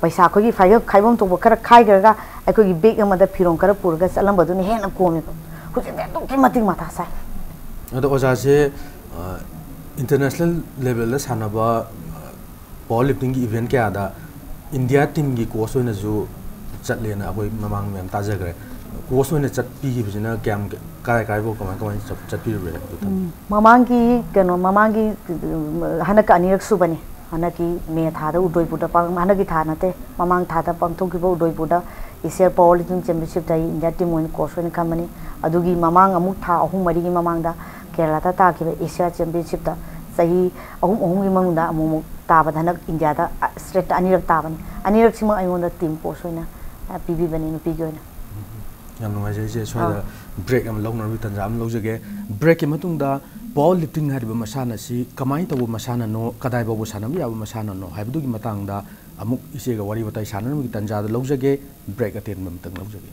ꯄꯩꯁꯥ ꯑꯩꯈꯣꯏꯒꯤ ꯐꯥꯏꯒ-, ꯈꯥꯏꯐꯝ ꯊꯣꯛꯄ ꯈꯔ ꯈꯥꯏꯈ꯭ꯔꯒ ꯑꯩꯈꯣꯏꯒꯤ ꯕꯦꯒ ꯑꯃꯗ ꯐꯤꯔꯣꯜ ꯈꯔ ꯄꯨꯔꯒ ꯆꯠꯂꯝꯕꯗꯨꯅ ꯍꯦꯟꯅ ꯀꯣꯝꯃꯦꯕ꯫ ꯍꯧꯖꯤꯛꯇꯤ ꯑꯗꯨꯛꯀꯤ ꯃꯇꯤꯛ ꯃꯊꯥ ꯁꯥꯏ꯫ ꯑꯗꯣ ꯑꯣꯖꯥꯁꯦ ꯏꯟꯇꯔꯅꯦꯁꯅꯦꯜ ꯂꯦꯕꯦꯜꯗ ꯁꯥꯟꯅꯕ ꯄꯥꯋꯔ ꯂꯤꯐꯇꯤꯡꯒꯤ ꯏꯚꯦꯟ ꯀꯌꯥꯗ ꯏꯟꯗꯤꯌꯥ ꯇꯤꯝꯒꯤ ꯀꯣꯆ ꯑꯣꯏꯅꯁꯨ ꯆꯠꯂꯦꯅ ꯑꯩꯈꯣꯏ ꯃꯃꯥꯡ ꯃꯌꯥꯝ ꯇꯥꯖꯈ꯭ꯔꯦ꯫ ꯀꯣꯆ ꯑꯣꯏꯅ ꯆꯠꯄꯤꯈꯤꯕꯁꯤꯅ ꯀꯌꯥꯝ, ꯀꯥꯏ ꯀꯥꯏꯐꯥꯎ ꯀꯃꯥꯏ ꯀꯃꯥꯏꯅ ꯆꯠ-, ꯆꯠꯄꯤꯔꯨꯔꯦ ꯑꯗꯨ ꯃꯇꯝꯗ? ꯎꯝ, ꯃꯃꯥꯡꯒꯤ ꯀꯩꯅꯣ, ꯃꯃꯥꯡꯒꯤ, ꯎꯝ, ꯍꯟꯗꯛꯀ ꯑꯅꯤꯔꯛ ꯁꯨꯕꯅꯤ꯫ ꯍꯟꯗꯛꯀꯤ ꯃꯦ ꯊꯥꯗ ꯎꯗꯣꯏꯄꯨꯔꯗ ꯄꯥꯡ-, ꯍꯟꯗꯛꯀꯤ ꯊꯥ ꯅꯠꯇꯦ, ꯃꯃꯥꯡ ꯊꯥꯗ ꯄꯥꯡꯊꯣꯛꯈꯤꯕ ꯎꯗꯣꯏꯄꯨꯔꯗ ꯑꯦꯁꯤꯌꯥ ꯄꯥꯋꯔ ꯂꯤꯐꯇꯤꯡ ꯆꯦꯝꯄꯤꯌꯟꯁꯤꯞꯇ ꯑꯩ ꯏꯟꯗꯤꯌꯥ ꯇꯤꯝ ꯑꯣꯏꯅ ꯀꯣꯆ ꯑꯣꯏꯅ ꯈꯟꯕꯅꯤ꯫ ꯑꯗꯨꯒꯤ ꯃꯃꯥꯡ ꯑꯃꯨꯛ ꯊꯥ ꯑꯍꯨꯝ ꯃꯔꯤꯒꯤ ꯃꯃꯥꯡꯗ ꯀꯦꯔꯂꯥꯗ ꯇꯥꯈꯤꯕ ꯑꯦꯁꯤꯌꯥ ꯆꯦꯝꯄꯤꯌꯟꯁꯤꯞꯇ ꯆꯍꯤ ꯑꯍꯨꯝ ꯑꯍꯨꯝꯒꯤ ꯃꯅꯨꯡꯗ ꯑꯃꯨꯛꯃꯨꯛ ꯇꯥꯕꯗ ꯍꯟꯗꯛ ꯏꯟꯗꯤꯌꯥꯗ, ꯑ, ꯁ꯭ꯇꯦꯠꯇ ꯑꯅꯤꯔꯛ ꯇꯥꯕꯅꯤ꯫ ꯑꯅꯤꯔꯛꯁꯤꯃꯛ ꯑꯩꯉꯣꯟꯗ ꯇꯤꯝ ꯀꯣꯆ ꯑꯣꯏꯅ, ꯑ, ꯄꯤꯕꯤꯕꯅꯤ ꯅꯨꯄꯤꯒꯤ ꯑꯣꯏꯅ꯫ ꯌꯥꯝ ꯅꯨꯡꯉꯥꯏꯖꯩ ꯏꯆꯦ꯫ ꯁ꯭ꯋꯥꯏꯗ ꯕ꯭ꯔꯦꯛ ꯑꯃ ꯂꯧꯅꯕꯒꯤ ꯇꯥꯟꯖꯥ ꯑꯃ ꯂꯧꯖꯒꯦ꯫ ꯕ꯭ꯔꯦꯛꯀꯤ ꯃꯇꯨꯡꯗ ꯄꯥꯋꯔ ꯂꯤꯐꯇꯤꯡ ꯍꯥꯏꯔꯤꯕ ꯃꯁꯥꯟꯅ ꯑꯁꯤ ꯀꯃꯥꯏꯅ ꯇꯧꯕ ꯃꯁꯥꯟꯅꯅꯣ, ꯀꯗꯥꯏ ꯐꯥꯎꯕ ꯁꯥꯟꯅꯕ ꯌꯥꯕ ꯃꯁꯥꯟꯅꯅꯣ ꯍꯥꯏꯕꯗꯨꯒꯤ ꯃꯇꯥꯡꯗ ꯑꯃꯨꯛ ꯏꯆꯦꯒ ꯋꯥꯔꯤ ꯋꯥꯇꯥꯏ ꯁꯥꯟꯅꯅꯕꯒꯤ ꯇꯥꯟꯖꯥꯗ ꯂꯧꯖꯒꯦ꯫ ꯕ꯭ꯔꯦꯛ ꯑꯇꯦꯟꯕ ꯑꯃꯇꯪ ꯂꯧꯖꯒꯦ꯫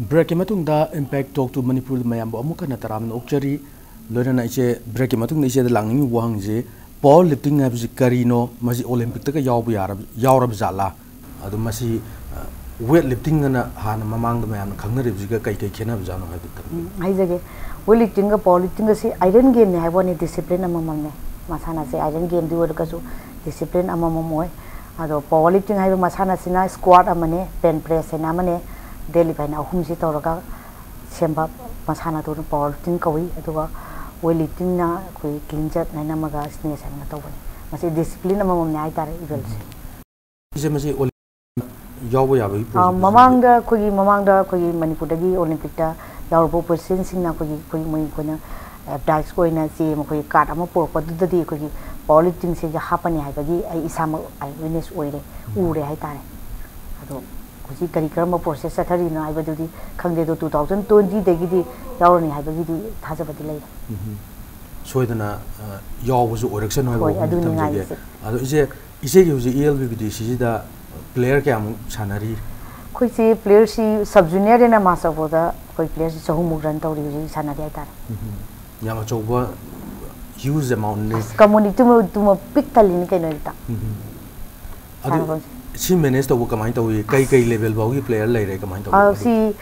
ꯕ꯭ꯔꯦꯛꯀꯤ ꯃꯇꯨꯡꯗ Impact Talk to ꯃꯅꯤꯄꯨꯔꯗ ꯃꯌꯥꯝꯕꯨ ꯑꯃꯨꯛ ꯍꯟꯅ ꯇꯔꯥꯝꯅ ꯑꯣꯛꯆꯔꯤ꯫ ꯂꯣꯏꯅꯅ ꯏꯆꯦ, ꯕ꯭ꯔꯦꯛꯀꯤ ꯃꯇꯨꯡꯗ ꯏꯆꯦꯗ ꯂꯥꯛꯅꯤꯡꯉꯤꯕ ꯋꯥꯍꯪꯁꯤ, ꯄꯥꯋꯔ ꯂꯤꯐꯇꯤꯡ ꯍꯥꯏꯕꯁꯤ ꯀꯔꯤꯅꯣ? ꯃꯁꯤ ꯑꯣꯂꯦꯝꯄꯤꯛꯇꯒ ꯌꯥꯎꯕ ꯌꯥꯔꯕ-, ꯌꯥꯎꯔꯕ ꯖꯥꯠꯂꯥ? ꯑꯗꯣ ꯃꯁꯤ, ꯑ, ꯋꯦꯠ ꯂꯤꯐꯇꯤꯡꯒꯅ ꯍꯥꯟꯅ ꯃꯃꯥꯡꯗ ꯃꯌꯥꯝꯅ ꯈꯪꯅꯔꯤꯕꯁꯤꯒ ꯀꯩ ꯀꯩ ꯈꯦꯠꯅꯕꯖꯥꯠꯅꯣ ꯍꯥꯏꯕꯗꯨ ꯈꯪꯅꯤꯡꯉꯤ꯫ ꯎꯝ, ꯍꯥꯏꯖꯒꯦ꯫ ꯋꯦꯠ ꯂꯤꯐꯇꯤꯡꯒ ꯄꯥꯋꯔ ꯂꯤꯐꯇꯤꯡꯒꯁꯤ ꯑꯥꯏꯔꯟ ꯒꯦꯝꯅꯤ ꯍꯥꯏꯕ ꯋꯥꯅꯤ, ꯗꯤꯁꯤꯄ꯭ꯂꯤꯟ ꯑꯃꯃꯝꯅꯦ꯫ ꯃꯁꯥꯟꯅꯁꯦ ꯑꯥꯏꯔꯟ ꯒꯦꯝꯗꯤ ꯑꯣꯏꯔꯒꯁꯨ ꯗꯤꯁꯤꯄ꯭ꯂꯤꯟ ꯑꯃꯃꯝ ꯑꯣꯏ꯫ ꯑꯗꯣ ꯄꯥꯋꯔ ꯂꯤꯐꯇꯤꯡ ꯍꯥꯏꯕ ꯃꯁꯥꯟꯅꯁꯤꯅ ꯁ꯭ꯀ꯭ꯋꯥꯠ ꯑꯃꯅꯦ, ꯕꯦꯟ ꯄ꯭ꯔꯦꯁ ꯍꯥꯏꯅ ꯑꯃꯅꯦ, ꯗꯦꯗ ꯂꯤꯐ ꯍꯥꯏꯅ ꯑꯍꯨꯝꯁꯤ ꯇꯧꯔꯒ ꯁꯦꯝꯕ ꯃꯁꯥꯟꯅꯗꯨꯅ ꯄꯥꯋꯔ ꯂꯤꯐꯇꯤꯡ ꯀꯧꯏ꯫ ꯑꯗꯨꯒ ꯋꯦꯠ ꯂꯤꯐꯇꯤꯡꯅ ꯑꯩꯈꯣꯏ ꯀ꯭ꯂꯤꯟ ꯖꯦꯠ ꯍꯥꯏꯅ ꯑꯃꯒ ꯁ꯭ꯅꯦꯆ ꯍꯥꯏꯅ ꯇꯧꯕꯅꯤ꯫ ꯃꯁꯤ ꯗꯤꯁꯤꯄ꯭ꯂꯤꯟ ꯑꯃꯃꯝꯅꯤ ꯍꯥꯏꯇꯥꯔꯦ ꯏꯚꯦꯟꯠꯁꯦ꯫ ꯏꯆꯦ, ꯃꯁꯤ ꯑꯣꯂꯤꯝꯄꯤꯛ ꯌꯥꯎꯕ ꯌꯥꯕꯒꯤ ꯑ, ꯄ꯭ꯔꯣꯁꯦꯁ ꯃꯃꯥꯡꯗ ꯑꯩꯈꯣꯏꯒꯤ, ꯃꯃꯥꯡꯗ ꯑꯩꯈꯣꯏꯒꯤ ꯃꯅꯤꯄꯨꯔꯗꯒꯤ ꯑꯣꯂꯤꯝꯄꯤꯛꯇ ꯌꯥꯎꯔꯨꯕ ꯑꯣꯄꯣꯖꯤꯁꯟꯁꯤꯡꯅ ꯑꯩꯈꯣꯏꯒꯤ, ꯑꯩꯈꯣꯏ, ꯃꯣꯏ, ꯑꯩꯈꯣꯏꯅ ꯑꯦꯗꯚꯔꯇꯥꯏꯁ ꯑꯣꯏꯅ ꯆꯦ ꯑꯃ, ꯑꯩꯈꯣꯏꯒꯤ ꯀꯥꯔꯠ ꯑꯃ ꯄꯨꯔꯛꯄꯗꯨꯗꯗꯤ ꯑꯩꯈꯣꯏꯒꯤ ꯄꯥꯋꯔ ꯂꯤꯐꯇꯤꯡꯁꯤꯒꯤ ꯍꯥꯞꯄꯅꯤ ꯍꯥꯏꯕꯒꯤ ꯑꯩ ꯏꯁꯥꯃꯛ ꯑꯥꯏ ꯋꯤꯠꯅꯦꯁ ꯑꯣꯏꯔꯦ, ꯎꯔꯦ ꯍꯥꯏꯇꯥꯔꯦ꯫ ꯑꯗꯣ ꯍꯧꯖꯤꯛ ꯀꯔꯤ ꯀꯔꯝꯕ ꯄ꯭ꯔꯣꯁꯦꯁ ꯆꯠꯊꯔꯤꯅꯣ ꯍꯥꯏꯕꯗꯨꯗꯤ ꯈꯪꯗꯦ, ꯑꯗꯣ ꯇꯨ ꯊꯥꯎꯖꯟ ꯇ꯭ꯋꯦꯟꯇꯤꯗꯒꯤꯗꯤ ꯌꯥꯎꯔꯅꯤ ꯍꯥꯏꯕꯒꯤꯗꯤ ꯊꯥꯖꯕꯗꯤ ꯂꯩꯔꯦ꯫ ꯎꯝ꯫ ꯁꯣꯏꯗꯅ, ꯑ, ꯌꯥꯎꯕꯁꯨ ꯑꯣꯏꯔꯛꯁꯅꯨ ꯍꯥꯏꯕ ꯍꯣꯏ, ꯋꯥꯐꯝꯁꯤ ꯑꯗꯨꯅꯤ ꯊꯝꯖꯒꯦ꯫ ꯉꯥꯏꯔꯤꯁꯦ꯫ ꯑꯗꯣ ꯏꯆꯦ, ꯏꯆꯦꯒꯤ ꯍꯧꯖꯤꯛ E L B B D ꯁꯤꯁꯤꯗ ꯄ꯭ꯂꯦꯌꯔ ꯀꯌꯥꯃꯨꯛ ꯁꯥꯟꯅꯔꯤ? ꯑꯩꯈꯣꯏꯁꯦ ꯄ꯭ꯂꯦꯌꯔꯁꯤ ꯁꯕ ꯖꯨꯅꯤꯌꯔꯗꯩꯅ ꯃꯥꯁꯇꯔ ꯐꯥꯎꯗ ꯑꯩꯈꯣꯏ ꯄ꯭ꯂꯦꯌꯔꯁꯤ ꯆꯍꯨꯝꯃꯨꯛ ꯔꯟ ꯇꯧꯔꯤ ꯍꯧꯖꯤꯛ ꯁꯥꯟꯅꯔꯤ ꯍꯥꯏꯇꯥꯔꯦ꯫ ꯎꯝ꯫ ꯌꯥꯝ ꯑꯆꯧꯕ huge amount ꯅꯤ꯫ ꯀꯝꯃꯨꯅꯤꯇꯤꯃ ꯇꯨꯃ ꯄꯤꯛ ꯊꯜꯂꯤꯅꯤ ꯀꯩꯅꯣ ꯍꯦꯛꯇ꯫ ꯑꯗꯨ ꯁꯤ ꯃꯦꯅꯦꯖ ꯇꯧꯕ ꯀꯃꯥꯏꯅ ꯇꯧꯏ? ꯀꯩ ꯀꯩ ꯂꯦꯚꯦꯜ ꯐꯥꯎꯒꯤ ꯄ꯭ꯂꯦꯌꯔ ꯂꯩꯔꯦ? ꯀꯃꯥꯏꯅ ꯑ, ꯇꯧꯏ? ꯁꯤ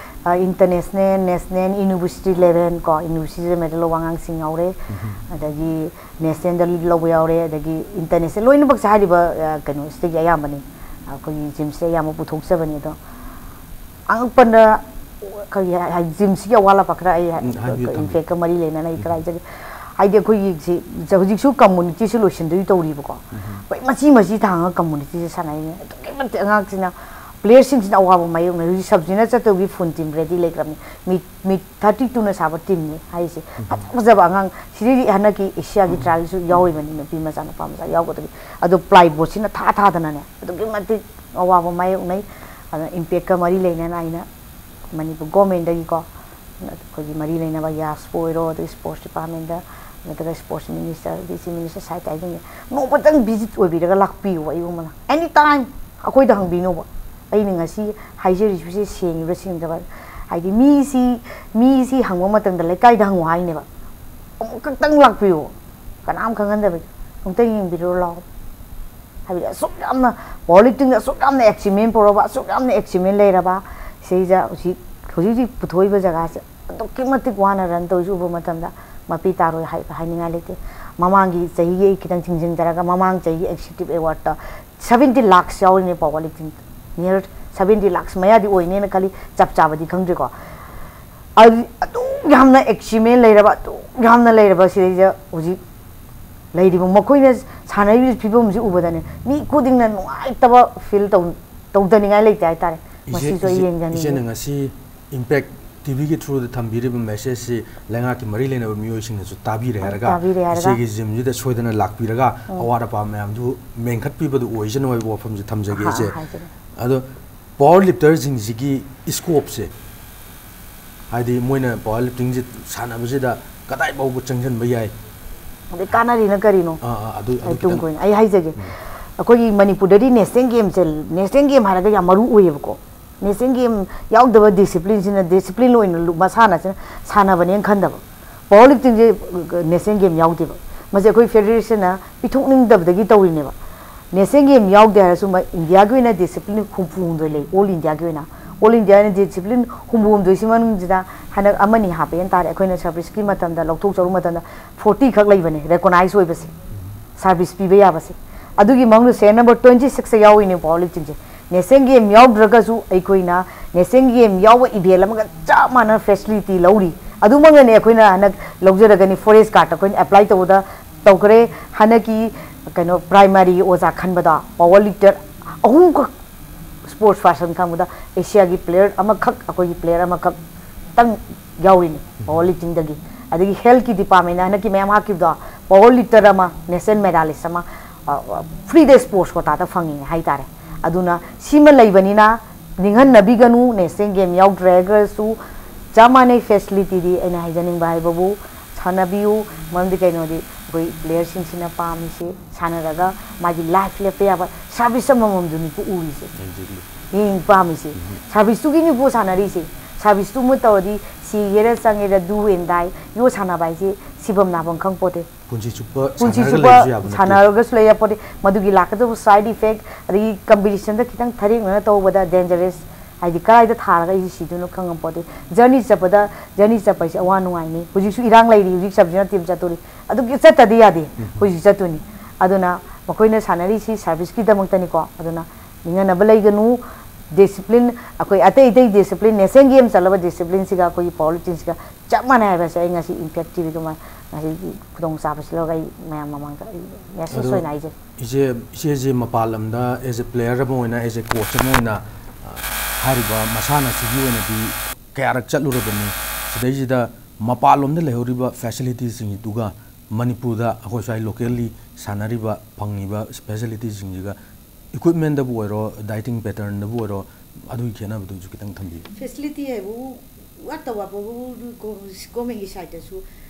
ꯏꯟꯇꯔꯅꯦꯁꯅꯦꯜ, ꯅꯦꯁꯅꯦꯜ, ꯌꯨꯅꯤꯚꯔꯁꯤꯇꯤ ꯂꯦꯚꯦꯜ ꯀꯣ, ꯌꯨꯅꯤꯚꯔꯁꯤꯇꯤꯗ ꯃꯦꯗꯜ ꯂꯧꯕ ꯑꯉꯥꯡꯁꯤꯡ ꯌꯥꯎꯔꯦ꯫ ꯑꯗꯒꯤ ꯅꯦꯁꯅꯦꯜꯗ ꯂꯧꯕ ꯌꯥꯎꯔꯦ꯫ ꯑꯗꯒꯤ ꯏꯟꯇꯔꯅꯦꯁꯅꯦꯜ ꯂꯣꯏꯅꯃꯛꯁꯦ ꯍꯥꯏꯔꯤꯕ ꯑ, ꯀꯩꯅꯣꯁꯤꯗꯒꯤ ꯑꯌꯥꯝꯕꯅꯤ꯫ ꯑꯩꯈꯣꯏꯒꯤ ꯖꯤꯝꯁꯦ ꯑꯌꯥꯝꯕ ꯄꯨꯊꯣꯛꯆꯕꯅꯤ꯫ ꯑꯗꯣ ꯑꯉꯛꯄꯗ ꯑꯩꯈꯣꯏꯒꯤ ꯖꯤꯝꯁꯤꯒꯤ ꯑꯋꯥꯠ ꯑꯄꯥ ꯈꯔ ꯑꯩ ꯎꯝ, ꯍꯥꯏꯕꯤꯌꯨ, ꯊꯝꯕꯤꯌꯨ꯫ ꯏꯟꯐꯦꯛꯀ ꯃꯔꯤ ꯂꯩꯅꯅ ꯑꯩ ꯈꯔ ꯍꯥꯏꯖꯒꯦ꯫ ꯍꯥꯏꯗꯤ ꯑꯩꯈꯣꯏꯒꯤ ꯁꯤ ꯍꯧꯖꯤꯛꯁꯨ ꯀꯝꯃꯨꯅꯤꯇꯤꯁꯨ ꯂꯣꯏꯁꯤꯟꯗꯣꯏ ꯇꯧꯔꯤꯕꯀꯣ꯫ ꯑꯩꯈꯣꯏ ꯃꯆꯤ ꯃꯆꯤ ꯊꯥꯡꯉꯒ ꯀꯝꯃꯨꯅꯤꯇꯤꯁꯦ ꯁꯥꯟꯅꯔꯤꯅꯦ꯫ ꯑꯗꯨꯛꯀꯤ ꯃꯇꯤꯛ ꯑꯉꯥꯡꯁꯤꯅ, ꯄ꯭ꯂꯦꯌꯔꯁꯤꯡꯁꯤꯅ ꯑꯋꯥꯕ ꯃꯥꯌꯣꯛꯅꯩ꯫ ꯍꯧꯖꯤꯛ ꯁꯕꯖꯤꯅ ꯆꯠꯇꯧꯒꯤ ꯐꯨꯜ ꯇꯤꯝ ꯔꯦꯗꯤ ꯂꯩꯈ꯭ꯔꯕꯅꯤ꯫ ꯃꯤ ꯃꯤ ꯊꯥꯔꯇꯤ ꯇꯨꯅ ꯁꯥꯕ ꯇꯤꯝꯅꯤ ꯍꯥꯏꯔꯤꯁꯦ꯫ ꯐꯖ ꯐꯖꯕ ꯑꯉꯥꯡ ꯁꯤꯗꯩꯗꯤ ꯍꯟꯗꯛꯀꯤ ꯑꯦꯁꯤꯌꯥꯒꯤ ꯇ꯭ꯔꯥꯏꯜꯁꯨ ꯌꯥꯎꯔꯤꯕꯅꯤ, ꯅꯨꯄꯤ ꯃꯆꯥ ꯅꯨꯄꯥ ꯃꯆꯥ ꯌꯥꯎꯒꯗꯕꯤ꯫ ꯑꯗꯣ ꯄ꯭ꯂꯥꯏꯕꯣꯔꯗꯁꯤꯅ ꯊꯥ ꯊꯥꯗꯅꯅꯦ ꯑꯗꯨꯛꯀꯤ ꯃꯇꯤꯛ ꯑꯋꯥꯕ ꯃꯥꯌꯣꯛꯅꯩ꯫ ꯑꯗꯨꯅ ꯏꯝꯄꯦꯛꯀ ꯃꯔꯤ ꯂꯩꯅꯅ ꯑꯩꯅ ꯃꯅꯤꯄꯨꯔ ꯒꯣꯔꯃꯦꯟꯗꯒꯤꯀꯣ, ꯑꯩꯈꯣꯏꯒꯤ ꯃꯔꯤ ꯂꯩꯅꯕ ꯌꯥꯁꯄꯨ ꯑꯣꯏꯔꯣ, ꯑꯗꯒꯤ ꯁ꯭ꯄꯣꯔꯠꯁ ꯗꯤꯄꯥꯔꯠꯃꯦꯟꯗ, ꯅꯠꯇ꯭ꯔꯒ ꯁ꯭ꯄꯣꯔꯠꯁ ꯃꯤꯅꯤꯁꯇꯔ, ꯗꯤ ꯁꯤ ꯃꯤꯅꯤꯁꯇꯔ ꯁꯥꯏꯠꯇ ꯍꯥꯏꯖꯅꯤꯡꯉꯦ, ꯅꯣꯡꯃꯇꯪ ꯚꯤꯖꯤꯠ ꯑꯣꯏꯕꯤꯔꯒ ꯂꯥꯛꯄꯤꯌꯨꯕ ꯑꯌꯨꯝꯕꯅ, ꯑꯦꯅꯤ ꯇꯥꯏꯝ ꯑꯩꯈꯣꯏꯗ ꯍꯪꯕꯤꯅꯣꯕ꯫ ꯑꯩꯅ ꯉꯁꯤ ꯍꯥꯏꯖꯔꯤꯕꯁꯦ ꯁꯦꯡꯉꯤꯕ꯭ꯔꯥ ꯁꯦꯡꯗꯕ꯭ꯔꯥ? ꯍꯥꯏꯗꯤ ꯃꯤꯁꯤ, ꯃꯤꯁꯤ ꯍꯪꯕ ꯃꯇꯝꯗ ꯂꯩꯀꯥꯏꯗ ꯍꯪꯉꯨ ꯍꯥꯏꯅꯦꯕ꯫ ꯑꯃꯨꯛ ꯈꯛꯇꯪ ꯂꯥꯛꯄꯤꯌꯨ, ꯀꯅꯥꯝ ꯈꯪꯍꯟꯗꯕꯤꯗ ꯑꯃꯨꯛꯇꯪ ꯌꯦꯡꯕꯤꯔꯨꯔꯣ ꯂꯥꯛꯑꯣ꯫ ꯍꯥꯏꯕꯗꯤ ꯑꯁꯨꯛ ꯌꯥꯝꯅ ꯄꯥꯋꯔ ꯂꯤꯐꯇꯤꯡꯗ ꯑꯁꯨꯛ ꯌꯥꯝꯅ ꯑꯦꯆꯤꯞꯃꯦꯟ ꯄꯨꯔꯛꯑꯕ, ꯑꯁꯨꯛ ꯌꯥꯝꯅ ꯑꯦꯆꯤꯞꯃꯦꯟ ꯂꯩꯔꯕ ꯁꯤꯗ ꯍꯧꯖꯤꯛ, ꯍꯧꯖꯤꯛ ꯍꯧꯖꯤꯛ ꯄꯨꯊꯣꯛꯏꯕ ꯖꯒꯥꯁꯦ ꯑꯗꯨꯛꯀꯤ ꯃꯇꯤꯛ ꯋꯥꯅ ꯔꯟ ꯇꯧꯔꯤꯁꯤ ꯎꯕ ꯃꯇꯝꯗ ꯃꯄꯤ ꯇꯥꯔꯣꯏ ꯍꯥꯏꯕ ꯍꯥꯏꯅꯤꯡꯉꯥꯏ ꯂꯩꯇꯦ꯫ ꯃꯃꯥꯡꯒꯤ ꯆꯍꯤꯒꯤ ꯑꯩ ꯈꯤꯇꯪ ꯊꯤꯡꯖꯤꯟꯖꯔꯒ, ꯃꯃꯥꯡ ꯆꯍꯤꯒꯤ executive ꯑꯦꯋꯥꯔꯗꯇ seventy lakhs ꯌꯥꯎꯔꯤꯅꯦ power lifting. ꯅꯤꯌꯔ ꯁꯚꯦꯟꯇꯤ ꯂꯥꯛꯁ ꯃꯌꯥꯗꯤ ꯑꯣꯏꯅꯦꯅ ꯈꯜꯂꯤ, ꯆꯞ ꯆꯥꯕꯗꯤ ꯈꯪꯗ꯭ꯔꯤꯀꯣ꯫ ꯑꯗꯨ, ꯑꯗꯨꯛ ꯌꯥꯝꯅ ꯑꯦꯆꯤꯞꯃꯦꯟ ꯂꯩꯔꯕ, ꯑꯗꯨꯛ ꯌꯥꯝꯅ ꯂꯩꯔꯕ ꯁꯤꯗꯩꯗ ꯍꯧꯖꯤꯛ ꯂꯩꯔꯤꯕ ꯃꯈꯣꯏꯅ ꯁꯥꯟꯅꯔꯤꯕ ꯐꯤꯕꯝꯁꯤ ꯎꯕꯗꯅꯦ ꯃꯤ ꯈꯨꯗꯤꯡꯅ ꯅꯨꯡꯉꯥꯏꯇꯕ ꯐꯤꯜ ꯇꯧ-, ꯇꯧꯗꯅꯤꯡꯉꯥꯏ ꯂꯩꯇꯦ ꯍꯥꯏꯇꯥꯔꯦ꯫ ꯏꯆꯦ-, ꯃꯁꯤꯁꯨ ꯑꯩ ꯏꯆꯦ-, ꯌꯦꯡꯖꯅꯤꯡꯉꯤ꯫ ꯏꯆꯦꯅ ꯉꯁꯤ ꯏꯝꯄꯦꯛ ꯇꯤꯚꯤꯒꯤ ꯊ꯭ꯔꯨꯗ ꯊꯝꯕꯤꯔꯤꯕ ꯃꯦꯁꯦꯖꯁꯤ ꯂꯩꯉꯥꯛꯀꯤ ꯃꯔꯤ ꯂꯩꯅꯕ ꯃꯤꯑꯣꯏꯁꯤꯡꯅꯁꯨ ꯇꯥꯕꯤꯔꯦ ꯍꯥꯏꯔꯒ, ꯇꯥꯕꯤꯔꯦ ꯍꯥꯏꯔꯒ꯫ ꯏꯆꯦꯒꯤ ꯖꯤꯝꯁꯤꯗ ꯁꯣꯏꯗꯅ ꯂꯥꯛꯄꯤꯔꯒ ꯑꯋꯥꯠ ꯑꯄꯥ ꯃꯌꯥꯝꯗꯨ ꯃꯦꯟꯈꯠꯄꯤꯕꯗꯨ ꯑꯣꯏꯁꯅꯨ ꯍꯥꯏꯕ ꯋꯥꯐꯝꯁꯤ ꯊꯝꯖꯒꯦ ꯑꯍꯥ, ꯏꯆꯦ꯫ ꯍꯥꯏꯖꯒꯦ꯫ ꯑꯗꯣ ꯄꯥꯋꯔ ꯂꯤꯐꯇꯔꯁꯤꯡꯁꯤꯒꯤ ꯏꯁꯀꯣꯞꯁꯦ, ꯍꯥꯏꯗꯤ ꯃꯣꯏꯅ ꯄꯥꯋꯔ ꯂꯤꯐꯇꯤꯡꯁꯦ ꯁꯥꯟꯅꯕꯁꯤꯗ ꯀꯗꯥꯏ ꯐꯥꯎꯕ ꯆꯪꯁꯤꯟꯕ ꯌꯥꯏ? ꯑꯗꯩ ꯀꯥꯟꯅꯔꯤꯅ ꯀꯔꯤꯅꯣ? ꯑꯥ, ꯑꯥ, ꯑꯗꯨ, ꯑꯗꯨ ꯑꯩ ꯇꯨꯡ ꯈꯤꯇꯪ ꯀꯣꯏꯅ ꯑꯩ ꯍꯥꯏꯖꯒꯦ꯫ ꯑꯩꯈꯣꯏꯒꯤ ꯃꯅꯤꯄꯨꯔꯗꯗꯤ ꯅꯦꯁꯅꯦꯜ ꯒꯦꯝꯁꯦ, ꯅꯦꯁꯅꯦꯜ ꯒꯦꯝ ꯍꯥꯏꯔꯒ ꯌꯥꯝ ꯃꯔꯨ ꯑꯣꯏꯌꯦꯕꯀꯣ꯫ ꯅꯦꯁꯅꯦꯜ ꯒꯦꯝ ꯌꯥꯎꯗꯕ ꯗꯤꯁꯤꯄ꯭ꯂꯤꯟꯁꯤꯅ, ꯗꯤꯁꯤꯄ꯭ꯂꯤꯟ ꯑꯣꯏꯅ ꯂꯨ-, ꯃꯁꯥꯟꯅꯁꯤꯅ ꯁꯥꯟꯅꯕꯅꯦꯅ ꯈꯟꯗꯕ꯫ ꯄꯥꯋꯔ ꯂꯤꯐꯇꯤꯡꯁꯦ ꯅꯦꯁꯅꯦꯜ ꯒꯦꯝ ꯌꯥꯎꯗꯦꯕ꯫ ꯃꯁꯤ ꯑꯩꯈꯣꯏ ꯐꯦꯗꯔꯦꯁꯟꯅ ꯄꯤꯊꯣꯛꯅꯤꯡꯗꯕꯗꯒꯤ ꯇꯧꯔꯤꯅꯦꯕ꯫ ꯅꯦꯁꯅꯦꯜ ꯒꯦꯝ ꯌꯥꯎꯗꯦ ꯍꯥꯏꯔꯁꯨ ꯏꯟꯗꯤꯌꯥꯒꯤ ꯑꯣꯏꯅ ꯗꯤꯁꯤꯄ꯭ꯂꯤꯟ ꯍꯨꯝꯐꯨ ꯍꯨꯝꯗꯣꯏ ꯂꯩ, ꯑꯣꯜ ꯏꯟꯗꯤꯌꯥꯒꯤ ꯑꯣꯏꯅ꯫ ꯑꯣꯜ ꯏꯟꯗꯤꯌꯥꯅ ꯗꯤꯁꯤꯄ꯭ꯂꯤꯟ ꯍꯨꯝꯐꯨ ꯍꯨꯝꯗꯣꯏꯁꯤ ꯃꯅꯨꯡꯁꯤꯗ ꯍꯟꯗꯛ ꯑꯃꯅꯤ ꯍꯥꯞꯄꯦꯅ ꯇꯥꯔꯦ꯫ ꯑꯩꯈꯣꯏꯅ ꯁꯔꯚꯤꯁꯀꯤ ꯃꯇꯝꯗ ꯂꯧꯊꯣꯛꯆꯔꯨ ꯃꯇꯝꯗ ꯐꯣꯔꯇꯤ ꯈꯛ ꯂꯩꯕꯅꯦ ꯔꯦꯀꯣꯅꯥꯏꯁ ꯑꯣꯏꯕꯁꯦ, ꯁꯔꯚꯤꯁ ꯄꯤꯕ ꯌꯥꯕꯁꯦ꯫ ꯑꯗꯨꯒꯤ ꯃꯅꯨꯡꯗ ꯁꯦꯔꯤꯌꯦꯜ ꯅꯝꯕꯔ ꯇ꯭ꯋꯦꯟꯇꯤ ꯁꯤꯛꯁꯇ ꯌꯥꯎꯔꯤꯅꯦ ꯄꯋꯥꯔ ꯂꯤꯐꯇꯤꯡꯁꯦ꯫ ꯅꯦꯁꯅꯦꯜ ꯒꯦꯝ ꯌꯥꯎꯗ꯭ꯔꯒꯁꯨ ꯑꯩꯈꯣꯏꯅ ꯅꯦꯁꯅꯦꯜ ꯒꯦꯝ ꯌꯥꯎꯕ ꯏꯚꯦꯟ ꯑꯃꯒ ꯆꯞ ꯃꯥꯟꯅꯅ ꯐꯦꯁꯤꯂꯤꯇꯤ ꯂꯧꯔꯤ꯫ ꯑꯗꯨꯃꯛꯅꯅꯦ ꯑꯩꯈꯣꯏꯅ ꯍꯟꯗꯛ ꯂꯧꯖꯔꯒꯅꯤ ꯐꯣꯔꯦꯁ ꯒꯥꯔꯗ ꯑꯩꯈꯣꯏꯅ ꯑꯦꯄ꯭ꯂꯥꯏ ꯇꯧꯕꯗ ꯇꯧꯈ꯭ꯔꯦ꯫ ꯍꯟꯗꯛꯀꯤ ꯀꯩꯅꯣ ꯄ꯭ꯔꯥꯏꯃꯥꯔꯤꯒꯤ ꯑꯣꯖꯥ ꯈꯟꯕꯗꯣ ꯄꯋꯥꯔ ꯂꯤꯐꯇꯔ ꯑꯍꯨꯝꯈꯛ, ꯁ꯭ꯄꯣꯔꯠꯁ ꯄꯥꯔꯁꯟ ꯈꯟꯕꯗ ꯑꯦꯁꯤꯌꯥꯒꯤ ꯄ꯭ꯂꯦꯌꯔ ꯑꯃꯈꯛ, ꯑꯩꯈꯣꯏꯒꯤ ꯄ꯭ꯂꯦꯌꯔ ꯑꯃꯈꯛꯇꯪ ꯌꯥꯎꯔꯤꯅꯤ ꯄꯋꯥꯔ ꯂꯤꯐꯇꯤꯡꯗꯒꯤ꯫ ꯑꯗꯒꯤ ꯍꯦꯜꯊꯀꯤ ꯗꯤꯄꯥꯔꯠꯃꯦꯟꯅ ꯍꯟꯗꯛꯀꯤ ꯃꯌꯥꯝ ꯍꯥꯞꯈꯤꯕꯗꯣ ꯄꯋꯥꯔ ꯂꯤꯐꯇꯔ ꯑꯃ, ꯅꯦꯁꯅꯦꯜ ꯃꯦꯗꯥꯂꯤꯁ ꯑꯃ, ꯐ꯭ꯔꯤꯗ ꯁ꯭ꯄꯣꯔꯠꯁ ꯀꯣꯇꯥꯗ ꯐꯪꯉꯤꯅꯦ ꯍꯥꯏꯇꯥꯔꯦ꯫ ꯑꯗꯨꯅ ꯁꯤꯃ ꯂꯩꯕꯅꯤꯅ ꯅꯤꯡꯍꯟꯅꯕꯤꯒꯅꯨ, ꯅꯦꯁꯅꯦꯜ ꯒꯦꯝ ꯌꯥꯎꯗ꯭ꯔꯒꯁꯨ ꯆꯞ ꯃꯥꯟꯅꯩ ꯐꯦꯁꯤꯂꯤꯇꯤꯗꯤ꯫ ꯑꯩꯅ ꯍꯥꯏꯖꯅꯤꯡꯕ ꯍꯥꯏꯕꯕꯨ ꯁꯥꯟꯅꯕꯤꯌꯨ, ꯃꯔꯝꯗꯤ ꯀꯩꯅꯣꯗꯤ ꯑꯩꯈꯣꯏ ꯄ꯭ꯂꯦꯌꯔꯁꯤꯡꯁꯤꯅ ꯄꯥꯝꯃꯤꯁꯦ ꯁꯥꯟꯅꯔꯒ ꯃꯥꯒꯤ ꯂꯥꯏꯐ ꯂꯦꯞꯄ ꯌꯥꯕ ꯁꯥꯔꯚꯤꯁ ꯑꯃꯃꯝꯗꯨꯅꯤꯀꯣ ꯎꯔꯤꯁꯦ꯫ ꯌꯦꯡ ꯄꯥꯝꯃꯤꯁꯦ꯫ ꯁꯥꯔꯚꯤꯁꯇꯨꯒꯤꯅꯤꯀꯣ ꯁꯥꯟꯅꯔꯤꯁꯦ꯫ ꯁꯥꯔꯚꯤꯁꯇꯨ ꯑꯃ ꯇꯧꯔꯗꯤ ꯁꯤꯒꯦꯔꯥ ꯆꯪꯒꯦꯔꯥ do and die, ꯌꯣ ꯁꯥꯟꯅꯕ ꯍꯥꯏꯁꯦ ꯁꯤꯐꯝ ꯅꯥꯐꯝ ꯈꯪꯄꯣꯠꯇꯦ꯫ ꯄꯨꯟꯁꯤ ꯆꯨꯞꯄ ꯄꯨꯟꯁꯤ ꯁꯥꯟꯅꯔꯒ ꯆꯨꯞꯄ ꯂꯩꯕꯁꯨ ꯌꯥꯕ ꯅꯠꯇꯦ꯫ ꯁꯥꯟꯅꯔꯒꯁꯨ ꯂꯩ ꯌꯥꯄꯣꯠꯇꯦ꯫ ꯃꯗꯨꯒꯤ ꯂꯥꯛꯀꯗꯕ ꯁꯥꯏꯗ ꯏꯐꯦꯛ, ꯑꯗꯒꯤ ꯀꯝꯄꯤꯇꯤꯁꯟꯗ ꯈꯤꯇꯪ ꯊꯔꯦꯛꯅꯅ ꯇꯧꯕꯗ ꯗꯦꯟꯖꯔꯁ, ꯍꯥꯏꯗꯤ ꯀꯗꯥꯏꯗ ꯊꯥꯔꯒ ꯑꯩꯁꯦ ꯁꯤꯗꯣꯏꯅꯣ ꯈꯪꯉꯝꯄꯣꯠꯇꯦ꯫ ꯖꯔꯅꯤ ꯆꯠꯄꯗ, ꯖꯔꯅꯤ ꯆꯠꯄ ꯍꯥꯏꯁꯦ ꯑꯋꯥ ꯅꯨꯡꯉꯥꯏꯅꯤ꯫ ꯍꯧꯖꯤꯛꯁꯨ ꯏꯔꯥꯡ ꯂꯩꯔꯤ, ꯍꯧꯖꯤꯛ ꯆꯠꯄꯁꯨ ꯅꯠꯇꯦ ꯆꯠꯇꯣꯔꯤ꯫ ꯑꯗꯨꯒꯤ ꯆꯠꯇꯗꯤ ꯌꯥꯗꯦ, ꯎꯝ꯫ ꯍꯧꯖꯤꯛ ꯆꯠꯇꯣꯏꯅꯤ꯫ ꯑꯗꯨꯅ ꯃꯈꯣꯏꯅ ꯁꯥꯟꯅꯔꯤꯁꯤ ꯁꯥꯔꯚꯤꯁꯀꯤꯗꯃꯛꯇꯅꯤꯀꯣ꯫ ꯑꯗꯨꯅ ꯅꯤꯡꯍꯟꯅꯕ ꯂꯩꯒꯅꯨ꯫ ꯗꯤꯁꯤꯄ꯭ꯂꯤꯟ, ꯑꯩꯈꯣꯏ ꯑꯇꯩ ꯑꯇꯩ ꯗꯤꯁꯤꯄ꯭ꯂꯤꯟ, ꯅꯦꯁꯅꯦꯜ ꯒꯦꯝ ꯆꯠꯂꯕ ꯗꯤꯁꯤꯄ꯭ꯂꯤꯟꯁꯤꯒ ꯑꯩꯈꯣꯏꯒꯤ ꯄꯋꯥꯔ ꯂꯤꯐꯇꯤꯡꯁꯤꯒ ꯆꯞ ꯃꯥꯟꯅꯩ ꯍꯥꯏꯕꯁꯦ ꯑꯩ ꯉꯁꯤ ꯏꯝꯄꯦꯛ ꯇꯤꯚꯤꯒ ꯉꯁꯤꯒꯤ ꯈꯨꯗꯣꯡꯆꯥꯕꯁꯤ ꯂꯧꯔꯒ ꯑꯩ ꯃꯌꯥꯝ ꯃꯃꯥꯡꯗ ꯑꯩ ꯃꯦꯁꯦꯖ ꯑꯗꯣ ꯑꯣꯏꯅ ꯍꯥꯏꯖꯔꯤ꯫ ꯏꯆꯦ, ꯏꯆꯦꯁꯦ ꯃꯄꯥꯟ ꯂꯝꯗ as a player ꯑꯃ ꯑꯣꯏꯅ, as a coach ꯑꯃ ꯑꯣꯏꯅ, ꯑ, ꯍꯥꯏꯔꯤꯕ ꯃꯁꯥꯟꯅꯁꯤꯒꯤ ꯑꯣꯏꯅꯗꯤ ꯀꯌꯥꯔꯛ ꯆꯠꯂꯨꯔꯕꯅꯤ꯫ ꯁꯤꯗꯩꯁꯤꯗ ꯃꯄꯥꯟꯂꯣꯝꯗ ꯂꯩꯍꯧꯔꯤꯕ ꯐꯦꯁꯤꯂꯤꯇꯤꯁꯤꯡꯗꯨꯒ ꯃꯅꯤꯄꯨꯔꯗ ꯑꯩꯈꯣꯏ ꯁ꯭ꯋꯥꯏ ꯂꯣꯀꯦꯜꯂꯤ ꯁꯥꯟꯅꯔꯤꯕ, ꯐꯪꯉꯤꯕ ꯐꯦꯁꯤꯂꯤꯇꯤꯁꯤꯡꯁꯤꯒ, ꯏꯀ꯭ꯋꯤꯞꯃꯦꯟꯗꯕꯨ ꯑꯣꯏꯔꯣ, ꯗꯥꯏꯇꯤꯡ ꯄꯦꯇꯔꯟꯗꯕꯨ ꯑꯣꯏꯔꯣ, ꯑꯗꯨꯒꯤ ꯈꯦꯠꯅꯕꯗꯨꯁꯨ ꯈꯤꯇꯪ ꯊꯝꯕꯤꯌꯨ꯫ ꯐꯦꯁꯤꯂꯤꯇꯤ ꯍꯥꯏꯕꯨ ꯋꯥꯠꯇ ꯋꯥꯠꯄꯕꯨ ꯒꯣ-, ꯒꯣꯔꯃꯦꯟꯒꯤ ꯁꯥꯏꯠꯇꯁꯨ,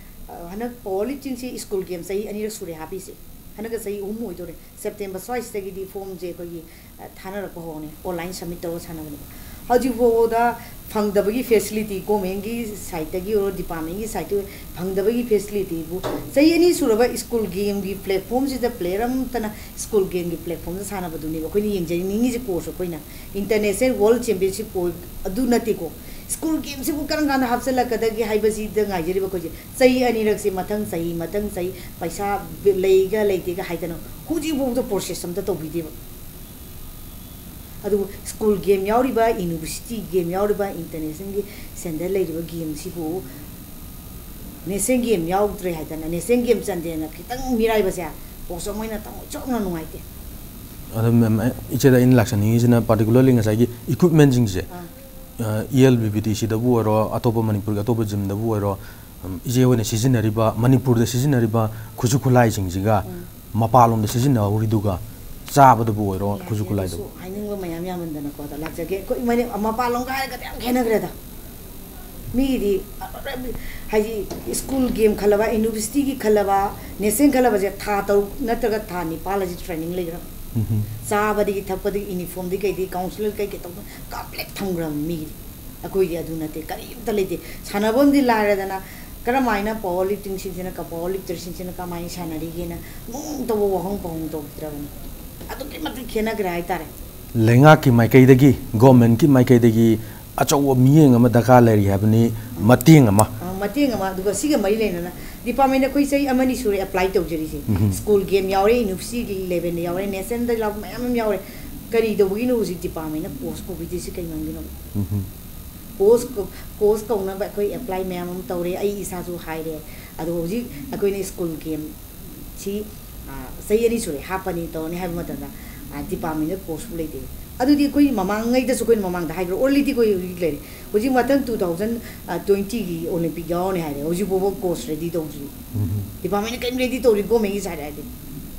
ꯑ, ꯍꯟꯗꯛ ꯄꯋꯥꯔ ꯂꯤꯐꯇꯤꯡꯁꯤ ꯁ꯭ꯀꯨꯜ ꯒꯦꯝ ꯆꯍꯤ ꯑꯅꯤꯔꯛ ꯁꯨꯔꯦ ꯍꯥꯞꯄꯤꯁꯦ꯫ ꯍꯟꯗꯛꯀ ꯆꯍꯤ ꯑꯍꯨꯝ ꯑꯣꯏꯗꯣꯔꯦ꯫ ꯁꯦꯞꯇꯦꯝꯕꯔ ꯁ꯭ꯋꯥꯏꯁꯤꯗꯒꯤꯗꯤ ꯐꯣꯝꯁꯦ ꯑꯩꯈꯣꯏꯒꯤ, ꯑ, ꯊꯥꯅꯔꯛꯄ ꯍꯧꯔꯅꯤ꯫ ꯑꯣꯟꯂꯥꯏꯟ ꯁꯕꯃꯤꯠ ꯇꯧꯔꯒ ꯁꯥꯟꯅꯕꯅꯦꯕ꯫ ꯍꯧꯖꯤꯛ ꯐꯥꯎꯕꯗ ꯐꯪꯗꯕꯒꯤ ꯐꯦꯁꯤꯂꯤꯇꯤ, ꯒꯣꯔꯃꯦꯟꯒꯤ ꯁꯥꯏꯠꯇꯒꯤ ꯑꯣꯏꯔꯣ, ꯗꯤꯄꯥꯔꯠꯃꯦꯟꯒꯤ ꯁꯥꯏꯠꯇꯒꯤ ꯑꯣꯏꯔꯣ, ꯐꯪꯗꯕꯒꯤ ꯐꯦꯁꯤꯂꯤꯇꯤꯕꯨ ꯆꯍꯤ ꯑꯅꯤ ꯁꯨꯔꯕ ꯁ꯭ꯀꯨꯜ ꯒꯦꯝꯒꯤ ꯄ꯭ꯂꯦꯠꯐꯣꯝꯁꯤꯗ ꯄ꯭ꯂꯦꯌꯔ ꯑꯃꯠꯇꯅ ꯁ꯭ꯀꯨꯜ ꯒꯦꯝꯒꯤ ꯄ꯭ꯂꯦꯠꯐꯣꯝꯗ ꯁꯥꯟꯅꯕꯗꯨꯅꯦꯕ ꯑꯩꯈꯣꯏꯅ ꯌꯦꯡꯖꯅꯤꯡꯉꯤꯁꯦ꯫ ꯀꯣꯔꯁ ꯑꯩꯈꯣꯏꯅ ꯏꯟꯇꯔꯅꯦꯁꯅꯦꯜ ꯋꯥꯔꯜ ꯆꯦꯝꯄꯤꯌꯟꯁꯤꯞ ꯑꯣꯏ-, ꯑꯗꯨ ꯅꯠꯇꯦꯀꯣ꯫ ꯁ꯭ꯀꯨꯜ ꯒꯦꯝꯁꯤꯕꯨ ꯀꯔꯝ ꯀꯥꯟꯗ ꯍꯥꯞꯆꯤꯜꯂꯛꯀꯗꯒꯦ ꯍꯥꯏꯕꯁꯤꯗ ꯉꯥꯏꯖꯔꯤꯕ ꯑꯩꯈꯣꯏꯁꯦ꯫ ꯆꯍꯤ ꯑꯅꯤꯔꯛꯁꯦ ꯃꯊꯪ ꯆꯍꯤ, ꯃꯊꯪ ꯆꯍꯤ ꯄꯩꯁꯥ ꯂꯩꯒ ꯂꯩꯇꯦꯒ ꯍꯥꯏꯗꯅ ꯍꯧꯖꯤꯛꯐꯥꯎꯗ ꯄ꯭ꯔꯣꯁꯦꯁ ꯑꯝꯇ ꯇꯧꯕꯤꯗꯦꯕ꯫ ꯑꯗꯨꯕꯨ ꯁ꯭ꯀꯨꯜ ꯒꯦꯝ ꯌꯥꯎꯔꯤꯕ, ꯌꯨꯅꯤꯚꯔꯁꯤꯇꯤ ꯒꯦꯝ ꯌꯥꯎꯔꯤꯕ, ꯏꯟꯇꯔꯅꯦꯁꯅꯦꯜꯒꯤ ꯁ꯭ꯇꯦꯟꯗꯔꯗ ꯂꯩꯔꯤꯕ ꯒꯦꯝꯁꯤꯕꯨ ꯅꯦꯁꯅꯦꯜ ꯒꯦꯝ ꯌꯥꯎꯗ꯭ꯔꯦ ꯍꯥꯏꯗꯅ, ꯅꯦꯁꯅꯦꯜ ꯒꯦꯝ ꯆꯟꯗꯦꯅ ꯈꯤꯇꯪ ꯃꯤꯔꯥꯏꯕꯁꯦ ꯄꯣꯁ ꯑꯃ ꯑꯣꯏꯅ ꯊꯃꯣꯏ ꯁꯣꯛꯅ ꯅꯨꯡꯉꯥꯏꯇꯦ꯫ ꯑꯗꯣ ꯃꯦꯝ, ꯑꯩ, ꯏꯆꯦꯗ ꯑꯩꯅ ꯂꯥꯛꯆꯅꯤꯡꯉꯤꯁꯤꯅ particularly ꯉꯁꯥꯏꯒꯤ equipmentꯁꯤꯡꯁꯦ, ꯑꯥ꯫ ꯑ, E L B B T ꯁꯤꯗꯕꯨ ꯑꯣꯏꯔꯣ, ꯑꯇꯣꯞꯄ ꯃꯅꯤꯄꯨꯔꯒꯤ ꯑꯇꯣꯞꯄ ꯖꯤꯝꯗꯕꯨ ꯑꯣꯏꯔꯣ, ꯎꯝ, ꯏꯆꯦ ꯍꯣꯏꯅ ꯁꯤꯖꯤꯟꯅꯔꯤꯕ, ꯃꯅꯤꯄꯨꯔꯗ ꯁꯤꯖꯤꯟꯅꯔꯤꯕ ꯈꯨꯠꯁꯨ ꯈꯨꯠꯂꯥꯏꯁꯤꯡꯁꯤꯒ ꯎꯝ꯫ ꯃꯄꯥꯟꯂꯣꯝꯗ ꯁꯤꯖꯤꯟꯅꯍꯧꯔꯤꯗꯨꯒ ꯆꯥꯕꯗꯕꯨ ꯑꯣꯏꯔꯣ, ꯌꯥꯏꯌꯦ, ꯈꯨꯠꯁꯨ ꯈꯨꯠꯂꯥꯏꯗꯕꯨ꯫ ꯑꯗꯨꯁꯨ ꯍꯥꯏꯅꯤꯡꯕ ꯃꯌꯥꯝ ꯌꯥꯝꯃꯟꯗꯅꯀꯣ, ꯑꯗ ꯂꯥꯛꯆꯒꯦ꯫ ꯑꯩꯈꯣꯏ ꯃꯅꯤ-, ꯃꯄꯥꯟꯂꯣꯝꯒ ꯍꯥꯏꯔꯒꯗꯤ ꯌꯥꯝ ꯈꯦꯠꯅꯈ꯭ꯔꯦꯗ꯫ ꯃꯤꯒꯤꯗꯤ, ꯍꯥꯏꯗꯤ, ꯁ꯭ꯀꯨꯜ ꯒꯦꯝ ꯈꯜꯂꯕ, ꯌꯨꯅꯤꯚꯔꯁꯤꯇꯤꯒꯤ ꯈꯜꯂꯕ, ꯅꯦꯁꯅꯦꯜ ꯈꯜꯂꯕꯁꯦ ꯊꯥ ꯇꯔꯨꯛ ꯅꯠꯇ꯭ꯔꯒ ꯊꯥ ꯅꯤꯄꯥꯜ ꯑꯁꯤ ꯇ꯭ꯔꯦꯅꯤꯡ ꯂꯩꯈ꯭ꯔꯕ꯫ ꯎꯝꯍꯨꯝ꯫ ꯆꯥꯕꯗꯒꯤ ꯊꯛꯄꯗꯒꯤ ꯌꯨꯅꯤꯐꯣꯔꯝꯗꯒꯤ ꯀꯩꯗꯒꯤ ꯀꯥꯎꯟꯁꯤꯂꯔ ꯀꯩ ꯀꯩ ꯇꯧꯗꯅ ꯀꯝꯄ꯭ꯂꯤꯠ ꯊꯝꯈ꯭ꯔꯕ ꯃꯤꯒꯤꯗꯤ꯫ ꯑꯩꯈꯣꯏꯗꯤ ꯑꯗꯨ ꯅꯠꯇꯦ, ꯀꯔꯤꯝꯇ ꯂꯩꯇꯦ꯫ ꯁꯥꯟꯅꯐꯝꯗꯤ ꯂꯥꯏꯔꯗꯅ, ꯀꯔꯝꯍꯥꯏꯅ ꯄꯋꯥꯔ ꯂꯤꯐꯇꯤꯡꯁꯤꯡꯁꯤꯅ ꯀ-, ꯄꯋꯥꯔ ꯂꯤꯐꯇꯔꯁꯤꯡꯁꯤꯅ ꯀꯃꯥꯏꯅ ꯁꯥꯟꯅꯔꯤꯒꯦꯅ ꯅꯣꯡꯃꯇꯕꯨ ꯋꯥꯍꯪ ꯄꯥꯎꯍꯪ ꯇꯧꯕꯤꯗ꯭ꯔꯕꯅꯤ꯫ ꯑꯗꯨꯛꯀꯤ ꯃꯇꯤꯛ ꯈꯦꯠꯅꯈ꯭ꯔꯦ ꯍꯥꯏꯇꯥꯔꯦ꯫ ꯂꯩꯉꯥꯛꯀꯤ ꯃꯥꯏꯀꯩꯗꯒꯤ, ꯒꯣꯔꯃꯦꯟꯒꯤ ꯃꯥꯏꯀꯩꯗꯒꯤ ꯑꯆꯧꯕ ꯃꯤꯠꯌꯦꯡ ꯑꯃ ꯗꯔꯀꯥꯔ ꯂꯩꯔꯤ ꯍꯥꯏꯕꯅꯤ, ꯃꯇꯦꯡ ꯑꯃ꯫ ꯑ, ꯃꯇꯦꯡ ꯑꯃ, ꯑꯗꯨꯒ ꯁꯤꯒ ꯃꯔꯤ ꯂꯩꯅꯅ ꯗꯤꯄꯥꯔꯠꯃꯦꯟꯗ ꯑꯩꯈꯣꯏ ꯆꯍꯤ ꯑꯃꯅꯤ ꯁꯨꯔꯦ ꯑꯦꯄ꯭ꯂꯥꯏ ꯇꯧꯖꯔꯤꯁꯦ꯫ ꯎꯝꯍꯨꯝ꯫ ꯁ꯭ꯀꯨꯜ ꯒꯦꯝ ꯌꯥꯎꯔꯦ, ꯌꯨꯅꯤꯚꯔꯁꯤꯇꯤꯒꯤ ꯂꯦꯚꯦꯜꯗ ꯌꯥꯎꯔꯦ, ꯅꯦꯁꯅꯦꯜꯗ ꯌꯥꯎꯕ ꯃꯌꯥꯝ ꯑꯃ ꯌꯥꯎꯔꯦ꯫ ꯀꯔꯤ ꯇꯧꯕꯒꯤꯅꯣ ꯍꯧꯖꯤꯛ ꯗꯤꯄꯥꯔꯠꯃꯦꯟꯅ ꯀꯣꯁ ꯀꯧꯕꯤꯗ꯭ꯔꯤꯁꯤ ꯀꯩ ꯃꯔꯝꯒꯤꯅꯣ? ꯎꯝꯍꯨꯝ꯫ ꯀꯣꯁ ꯀꯧ-, ꯀꯣꯁ ꯀꯧꯅꯕ ꯑꯩꯈꯣꯏ ꯑꯦꯄ꯭ꯂꯥꯏ ꯃꯌꯥꯝ ꯑꯃ ꯇꯧꯔꯦ, ꯑꯩ ꯏꯁꯥꯁꯨ ꯍꯥꯏꯔꯦ꯫ ꯑꯗꯣ ꯍꯧꯖꯤꯛ ꯑꯩꯈꯣꯏꯅ ꯁ꯭ꯀꯨꯜ ꯒꯦꯝ ꯁꯤ, ꯑ, ꯆꯍꯤ ꯑꯅꯤ ꯁꯨꯔꯦ ꯍꯥꯞꯄꯅꯤ ꯇꯧꯔꯅꯤ ꯍꯥꯏꯕ ꯃꯇꯝꯗ, ꯑ, ꯗꯤꯄꯥꯔꯠꯃꯦꯟꯗ ꯀꯣꯔꯁꯄꯨ ꯂꯩꯇꯦ꯫ ꯑꯗꯨꯗꯤ ꯑꯩꯈꯣꯏ ꯃꯃꯥꯡꯉꯩꯗꯁꯨ ꯑꯩꯈꯣꯏꯅ ꯃꯃꯥꯡꯗ ꯍꯥꯏꯈ꯭ꯔꯣ, ꯑꯣꯜꯔꯦꯗꯤ ꯑꯩꯈꯣꯏ ꯍꯧꯖꯤꯛ ꯂꯩꯔꯦ꯫ ꯍꯧꯖꯤꯛ ꯃꯊꯪ two thousand twentyꯒꯤ ꯑꯣꯂꯤꯝꯄꯤꯛ ꯌꯥꯎꯔꯅꯤ ꯍꯥꯏꯔꯦ, ꯍꯧꯖꯤꯛ ꯐꯥꯎꯕ ꯀꯣꯔꯁ ꯔꯦꯗꯤ ꯇꯧꯗ꯭ꯔꯤ꯫ ꯎꯝ꯫ ꯗꯤꯄꯥꯔꯠꯃꯦꯟꯅ ꯀꯔꯤꯝ ꯔꯦꯗꯤ ꯇꯧꯔꯤ, ꯒꯣꯔꯃꯦꯟꯒꯤ ꯁꯥꯏꯠ ꯍꯥꯏꯔꯗꯤ꯫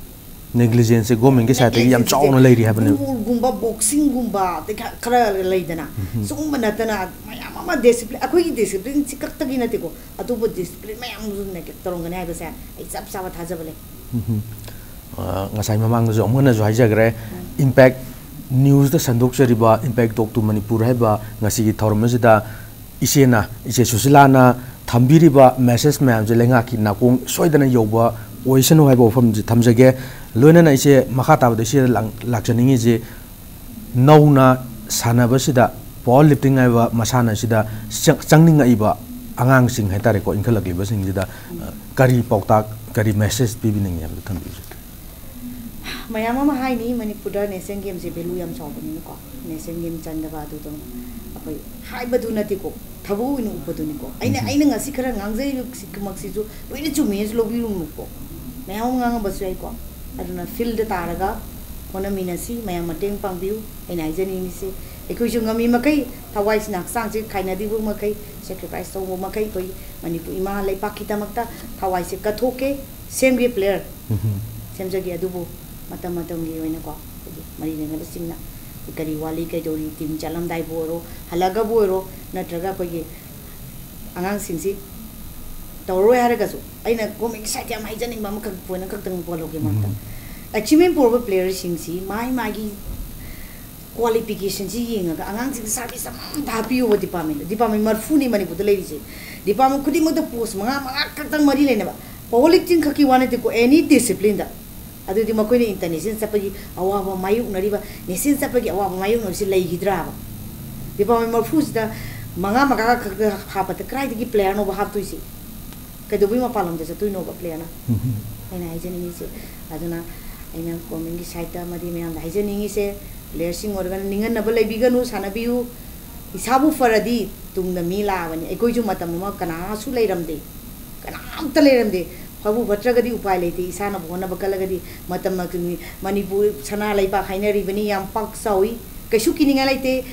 ꯅꯦꯒ꯭ꯂꯤꯖꯦꯟꯁꯁꯦ ꯒꯣꯔꯃꯦꯟꯒꯤ ꯁꯥꯏꯠꯇꯒꯤ ꯌꯥꯝ ꯅꯦꯒ꯭ꯂꯤꯖꯦꯟꯁꯁꯦ ꯆꯥꯎꯅ ꯂꯩꯔꯤ ꯍꯥꯏꯕꯅꯦꯕ꯫ ꯐꯨꯠꯕꯣꯜꯒꯨꯝꯕ, ꯕꯣꯛꯁꯤꯡꯒꯨꯝꯕ, ꯑꯗꯩ ꯈ-, ꯈꯔ ꯂꯩꯗꯅ, ꯎꯝ꯫ ꯁꯨꯒꯨꯝꯕ ꯅꯠꯇꯅ ꯃꯌꯥꯝ ꯑꯃ ꯗꯤꯁꯤꯄ꯭ꯂꯤꯟ, ꯑꯩꯈꯣꯏꯒꯤ ꯗꯤꯁꯤꯄ꯭ꯂꯤꯟꯁꯤ ꯈꯛꯇꯒꯤ ꯅꯠꯇꯦꯀꯣ, ꯑꯇꯣꯞꯄ ꯗꯤꯁꯤꯄ꯭ꯂꯤꯟ ꯃꯌꯥꯝꯁꯨ ꯅꯦꯒ꯭ꯂꯦꯛ ꯇꯧꯔꯝꯒꯅꯤ ꯍꯥꯏꯕꯁꯦ ꯑꯩ ꯆꯞ ꯆꯥꯕ ꯊꯥꯖꯕ ꯂꯩ꯫ ꯎꯝ꯫ ꯑ, ꯉꯁꯥꯏ ꯃꯃꯥꯡꯗꯁꯨ ꯑꯃꯨꯛ ꯍꯟꯅꯁꯨ ꯍꯥꯏꯖꯈ꯭ꯔꯦ, ꯎꯝ꯫ ꯏꯝꯄꯦꯛ ꯅ꯭ꯌꯨꯁꯇ ꯁꯟꯗꯣꯛꯆꯔꯤꯕ Impact Talk to Manipur ꯍꯥꯏꯕ ꯉꯁꯤꯒꯤ ꯊꯧꯔꯝ ꯑꯁꯤꯗ ꯏꯆꯦꯅ, ꯏꯆꯦ ꯁꯨꯁꯤꯂꯥꯅ ꯊꯝꯕꯤꯔꯤꯕ ꯃꯦꯁꯦꯖ ꯃꯌꯥꯝꯁꯦ ꯂꯩꯉꯥꯛꯀꯤ ꯅꯥꯀꯣꯡ ꯁꯣꯏꯗꯅ ꯌꯧꯕ ꯑꯣꯏꯁꯅꯨ ꯍꯥꯏꯕ ꯋꯥꯐꯝꯁꯤ ꯊꯝꯖꯒꯦ꯫ ꯂꯣꯏꯅꯅ ꯏꯆꯦ, ꯃꯈꯥ ꯇꯥꯕꯗ ꯏꯆꯦꯗ ꯂꯥꯛ-, ꯂꯥꯛꯆꯅꯤꯡꯉꯤꯁꯤ, ꯅꯧꯅ ꯁꯥꯟꯅꯕꯁꯤꯗ, power lifting ꯍꯥꯏꯕ ꯃꯁꯥꯟꯅꯁꯤꯗ ꯆꯪ-, ꯆꯪꯅꯤꯡꯉꯛꯏꯕ ꯑꯉꯥꯡꯁꯤꯡ ꯍꯥꯏꯇꯥꯔꯦꯀꯣ, ꯏꯟꯈꯠꯂꯛꯂꯤꯕꯁꯤꯡꯁꯤꯗ, ꯑ, ꯀꯔꯤ ꯄꯥꯎꯇꯥꯛ, ꯀꯔꯤ ꯃꯦꯁꯦꯖ ꯄꯤꯕꯤꯅꯤꯡꯉꯤ ꯍꯥꯏꯕꯗꯨ ꯊꯝꯕꯤꯌꯨ꯫ ꯃꯌꯥꯝ ꯑꯃ ꯍꯥꯏꯅꯤ, ꯃꯅꯤꯄꯨꯔꯗ ꯅꯦꯁꯅꯦꯜ ꯒꯦꯝꯁꯦ ꯚꯦꯂꯨ ꯌꯥꯝ ꯆꯥꯎꯕꯅꯤꯅꯀꯣ, ꯅꯦꯁꯅꯦꯜ ꯒꯦꯝ ꯆꯪꯗꯕ ꯑꯗꯨꯗꯣ ꯑꯩꯈꯣꯏ ꯍꯥꯏꯕꯗꯨ ꯅꯠꯇꯦꯀꯣ, ꯊꯕꯛ ꯑꯣꯏꯅ ꯎꯕꯗꯨꯅꯤꯀꯣ꯫ ꯑꯩꯅ, ꯎꯝ꯫ ꯑꯩꯅ ꯉꯁꯤ ꯈꯔ ꯉꯥꯡꯖꯔꯤꯕꯁꯤꯃꯛꯁꯤꯁꯨ ꯂꯣꯏꯅ ꯆꯨꯝꯃꯦꯅꯁꯨ ꯂꯧꯕꯤꯔꯨꯅꯨꯀꯣ꯫ ꯃꯌꯥꯝ ꯑꯃ ꯉꯥꯡꯉꯝꯕꯁꯨ ꯌꯥꯏꯀꯣ꯫ ꯑꯗꯨꯅ ꯐꯤꯜꯗ ꯇꯥꯔꯒ ꯍꯣꯠꯅꯃꯤꯟꯅꯁꯤ, ꯃꯌꯥꯝ ꯃꯇꯦꯡ ꯄꯥꯡꯕꯤꯌꯨ꯫ ꯑꯩꯅ ꯍꯥꯏꯖꯅꯤꯡꯉꯤꯁꯤ, ꯑꯩꯈꯣꯏꯁꯨ ꯉꯝꯃꯤ ꯃꯈꯩ ꯊꯋꯥꯏꯁꯤꯅ ꯍꯛꯆꯥꯡꯁꯦ ꯈꯥꯏꯅꯗ꯭ꯔꯤꯕ ꯃꯈꯩ, ꯁꯦꯀ꯭ꯔꯤꯐꯥꯏꯁ ꯇꯧꯕ ꯃꯈꯩ ꯑꯩꯈꯣꯏ ꯃꯅꯤꯄꯨꯔ ꯏꯃꯥ ꯂꯩꯄꯥꯛꯀꯤꯗꯃꯛꯇ ꯊꯋꯥꯏꯁꯦ ꯀꯠꯊꯣꯛꯀꯦ, ꯁꯦꯝꯒꯦ ꯄ꯭ꯂꯦꯌꯔ꯫ ꯎꯝ꯫ ꯁꯦꯝꯖꯒꯦ꯫ ꯑꯗꯨꯕꯨ ꯃꯇꯝ ꯃꯇꯝꯒꯤ ꯑꯣꯏꯅꯀꯣ, ꯑꯩꯈꯣꯏꯒꯤ ꯃꯔꯤ ꯂꯩꯅꯕꯁꯤꯡꯅ ꯀꯔꯤ ꯋꯥꯠꯂꯤ, ꯀꯩꯗꯧꯔꯤ, ꯇꯤꯝ ꯆꯠꯂꯝꯗꯥꯏꯕꯨ ꯑꯣꯏꯔꯣ, ꯍꯜꯂꯛꯑꯒꯕꯨ ꯑꯣꯏꯔꯣ, ꯅꯠꯇ꯭ꯔꯒ ꯑꯩꯈꯣꯏꯒꯤ ꯑꯉꯥꯡꯁꯤꯡꯁꯤ ꯇꯧꯔꯔꯣꯏ ꯍꯥꯏꯔꯒꯁꯨ, ꯑꯩꯅ ꯒꯣꯔꯃꯦꯟꯒꯤ ꯁꯥꯏꯠꯇ ꯌꯥꯝ ꯍꯥꯏꯖꯅꯤꯡꯕ ꯑꯃꯈꯛ, ꯄꯣꯏꯟ ꯑꯃꯈꯛꯇꯪ ꯄꯜꯍꯧꯒꯦ ꯃꯔꯛꯇ꯫ ꯎꯝ꯫ ꯑꯦꯆꯤꯞꯃꯦꯟ ꯄꯨꯔꯕ ꯄ꯭ꯂꯦꯌꯔꯁꯤꯡꯁꯤ ꯃꯥꯒꯤ ꯃꯥꯒꯤ ꯀ꯭ꯋꯥꯂꯤꯐꯤꯀꯦꯁꯟꯁꯤ ꯌꯦꯡꯉꯒ ꯑꯉꯥꯡꯁꯤꯡꯁꯦ ꯁꯥꯔꯚꯤꯁ ꯑꯃ ꯑꯝꯇ ꯍꯥꯞꯄꯤꯌꯣꯕ ꯗꯤꯄꯥꯔꯠꯃꯦꯟꯗ꯫ ꯗꯤꯄꯥꯔꯠꯃꯦꯟ ꯃꯔꯤꯐꯨꯅꯤ ꯃꯅꯤꯄꯨꯔꯗ ꯂꯩꯔꯤꯁꯦ꯫ ꯗꯤꯄꯥꯔꯠꯃꯦꯟ ꯈꯨꯗꯤꯡꯃꯛꯇ ꯄꯣꯁ ꯃꯉꯥ, ꯃꯉꯥ ꯈꯛꯇꯪ ꯃꯔꯤ ꯂꯩꯅꯕ꯫ ꯄꯥꯋꯔ ꯂꯤꯐꯇꯤꯡ ꯈꯛꯀꯤ ꯋꯥ ꯅꯠꯇꯦꯀꯣ, ꯑꯦꯅꯤ ꯗꯤꯁꯤꯄ꯭ꯂꯤꯟꯗ꯫ ꯑꯗꯨꯗꯤ ꯃꯈꯣꯏꯅ ꯏꯟꯇꯔꯅꯦꯁꯅꯦꯜ ꯆꯠꯄꯒꯤ ꯑꯋꯥꯕ ꯃꯥꯌꯣꯛꯅꯔꯤꯕ, ꯅꯦꯁꯅꯦꯜ ꯆꯠꯄꯒꯤ ꯑꯋꯥꯕ ꯃꯥꯌꯣꯛꯅꯔꯤꯁꯤ ꯂꯩꯈꯤꯗ꯭ꯔꯥꯕ? ꯗꯤꯄꯥꯔꯠꯃꯦꯟ ꯃꯔꯤꯐꯨꯁꯤꯗ ꯃꯉꯥ, ꯃꯉꯥ ꯈꯛꯇ ꯍꯥꯞꯄꯗ ꯀꯗꯥꯏꯗꯒꯤ ꯄ꯭ꯂꯦꯌꯔꯅꯣꯕ ꯍꯥꯞꯇꯣꯏꯁꯤ? ꯀꯩꯗꯧꯕꯩ ꯃꯄꯥꯟ ꯂꯝꯗ ꯆꯠꯇꯣꯏꯅꯣꯕ ꯄ꯭ꯂꯦꯌꯔꯅ? ꯎꯝ꯫ ꯑꯩꯅ ꯍꯥꯏꯖꯅꯤꯡꯉꯤꯁꯦ꯫ ꯑꯗꯨꯅ ꯑꯩꯅ ꯒꯣꯔꯃꯦꯟꯒꯤ ꯁꯥꯏꯠꯇ ꯑꯃꯗꯤ ꯃꯌꯥꯝꯗ ꯍꯥꯏꯖꯅꯤꯡꯉꯤꯁꯦ, ꯄ꯭ꯂꯦꯌꯔꯁꯤꯡ ꯑꯣꯏꯔꯒꯅ ꯅꯤꯡꯍꯟꯅꯕ ꯂꯩꯕꯤꯒꯅꯨ, ꯁꯥꯟꯅꯕꯤꯌꯨ꯫ ꯏꯁꯥꯕꯨ ꯐꯔꯗꯤ ꯇꯨꯡꯗ ꯃꯤ ꯂꯥꯛꯑꯕꯅꯤ꯫ ꯑꯩꯈꯣꯏꯁꯨ ꯃꯇꯝ ꯑꯃ ꯀꯅꯥꯁꯨ ꯂꯩꯔꯝꯗꯦ, ꯀꯅꯥꯝꯇ ꯂꯩꯔꯝꯗꯦ꯫ ꯐꯕꯨ ꯐꯠꯇ꯭ꯔꯒꯗꯤ ꯎꯄꯥꯏ ꯂꯩꯇꯦ, ꯏꯁꯥꯅꯕꯨ ꯍꯣꯠꯅꯕ ꯀꯜꯂꯒꯗꯤ꯫ ꯃꯇꯝ ꯑꯗꯨꯅꯤ, ꯃꯅꯤꯄꯨꯔ ꯁꯅꯥ ꯂꯩꯕꯥꯛ ꯍꯥꯏꯅꯔꯤꯕꯅꯤ, ꯌꯥꯝ ꯄꯥꯛ ꯆꯥꯎꯏ, ꯀꯩꯁꯨ ꯀꯤꯅꯤꯡꯉꯥꯏ ꯂꯩꯇꯦ꯫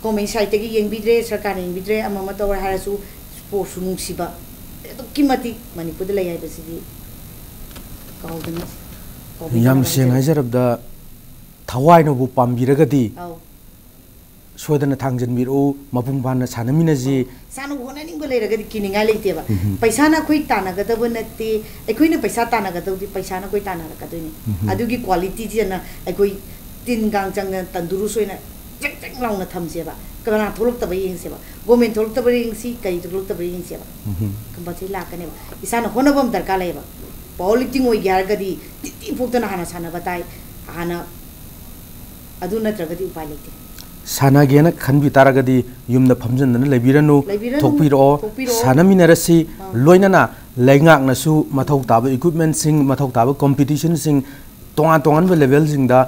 ꯒꯣꯔꯃꯦꯟ ꯁꯥꯏꯠꯇꯒꯤ ꯌꯦꯡꯕꯤꯗ꯭ꯔꯦ, ꯁꯔꯀꯥꯔꯅ ꯌꯦꯡꯕꯤꯗ꯭ꯔꯦ, ꯑꯃ ꯑꯃ ꯇꯧꯔꯦ ꯍꯥꯏꯔꯁꯨ, ꯁ꯭ꯄꯣꯔꯠꯁꯨ ꯅꯨꯡꯁꯤꯕ ꯑꯗꯨꯛꯀꯤ ꯃꯇꯤꯛ ꯃꯅꯤꯄꯨꯔꯗ ꯂꯩ ꯍꯥꯏꯕꯁꯤꯗꯤ ꯀꯥꯎꯗꯅ, ꯀꯥꯎꯕꯤꯗꯅꯕ ꯌꯥꯝ ꯁꯦꯡꯅ ꯍꯥꯏꯖꯔꯤ꯫ ꯍꯥꯏꯖꯔꯕꯗ, ꯊꯋꯥꯏꯅꯕꯨ ꯄꯥꯝꯕꯤꯔꯒꯗꯤ ꯑꯧ꯫ ꯁꯣꯏꯗꯅ ꯊꯥꯡꯖꯟꯕꯤꯔꯛꯎ, ꯃꯄꯨꯡ ꯐꯥꯅ ꯁꯥꯟꯅꯃꯤꯟꯅꯁꯤ꯫ ꯑꯧ꯫ ꯏꯁꯥꯅ ꯍꯣꯠꯅꯅꯤꯡꯕ ꯂꯩꯔꯒꯗꯤ ꯀꯤꯅꯤꯡꯉꯥꯏ ꯂꯩꯇꯦꯕ꯫ ꯎꯝꯍꯨꯝ꯫ ꯄꯩꯁꯥꯅ ꯑꯩꯈꯣꯏ ꯇꯥꯟꯅꯒꯗꯕ ꯅꯠꯇꯦ, ꯑꯩꯈꯣꯏꯅ ꯄꯩꯁꯥ ꯇꯥꯟꯅꯒꯗꯕꯗꯤ ꯄꯩꯁꯥꯅ ꯑꯩꯈꯣꯏ ꯇꯥꯟꯅꯔꯛꯀꯗꯣꯏꯅꯤ꯫ ꯎꯝꯍꯨꯝ꯫ ꯑꯗꯨꯒꯤ ꯀ꯭ꯋꯥꯂꯤꯇꯤꯁꯤꯅ ꯑꯩꯈꯣꯏ ꯇꯤꯟ ꯀꯥꯡ ꯆꯪꯗꯅ ꯇꯟꯗꯨꯔꯨꯁ ꯑꯣꯏꯅ ꯆꯦꯛ ꯆꯦꯛ ꯂꯥꯎꯅ ꯊꯝꯁꯦꯕ꯫ ꯀꯅꯥ ꯊꯣꯛꯂꯛꯇꯕ ꯌꯦꯡꯁꯦꯕ, ꯒꯣꯔꯃꯦꯟ ꯊꯣꯛꯂꯛꯇꯕ ꯌꯦꯡꯁꯤ, ꯀꯔꯤ ꯊꯣꯛꯂꯛꯇꯕ ꯌꯦꯡꯁꯦꯕ꯫ ꯎꯝꯍꯨꯝ꯫ ꯀꯝꯄꯜꯁꯔꯤ ꯂꯥꯛꯀꯅꯦꯕ꯫ ꯏꯁꯥꯅ ꯍꯣꯠꯅꯕ ꯑꯃ ꯗꯔꯀꯥꯔ ꯂꯩꯌꯦꯕ꯫ ꯄꯥꯋꯔ ꯂꯤꯐꯇꯤꯡ ꯑꯣꯏꯒꯦ ꯍꯥꯏꯔꯒꯗꯤ ꯇꯤꯠꯇꯤ ꯄꯣꯛꯇꯅ ꯍꯥꯟꯅ ꯁꯥꯟꯅꯕ ꯇꯥꯏ꯫ ꯍꯥꯟꯅ ꯑꯗꯨ ꯅꯠꯇ꯭ꯔꯒꯗꯤ ꯎꯄꯥꯏ ꯂꯩꯇꯦ꯫ ꯁꯥꯟꯅꯒꯦꯅ ꯈꯟꯕꯤ ꯇꯥꯔꯒꯗꯤ ꯌꯨꯝꯗ ꯐꯝꯖꯟꯗꯅ ꯂꯩꯕꯤꯔꯅꯨ, ꯂꯩꯕꯤꯔꯅꯨ, ꯊꯣꯛꯄꯤꯔꯛꯑꯣ, ꯊꯣꯛꯄꯤꯔꯛꯑꯣ꯫ ꯁꯥꯟꯅꯃꯤꯟꯅꯔꯁꯤ꯫ ꯑꯥ꯫ ꯂꯣꯏꯅꯅ ꯂꯩꯉꯥꯛꯅꯁꯨ ꯃꯊꯧ ꯇꯥꯕ ꯏꯀ꯭ꯋꯤꯞꯃꯦꯟꯁꯤꯡ, ꯃꯊꯧ ꯇꯥꯕ ꯀꯝꯄꯤꯇꯤꯁꯟꯁꯤꯡ ꯇꯣꯉꯥꯟ ꯇꯣꯉꯥꯟꯕ ꯂꯦꯚꯦꯜꯁꯤꯡꯗ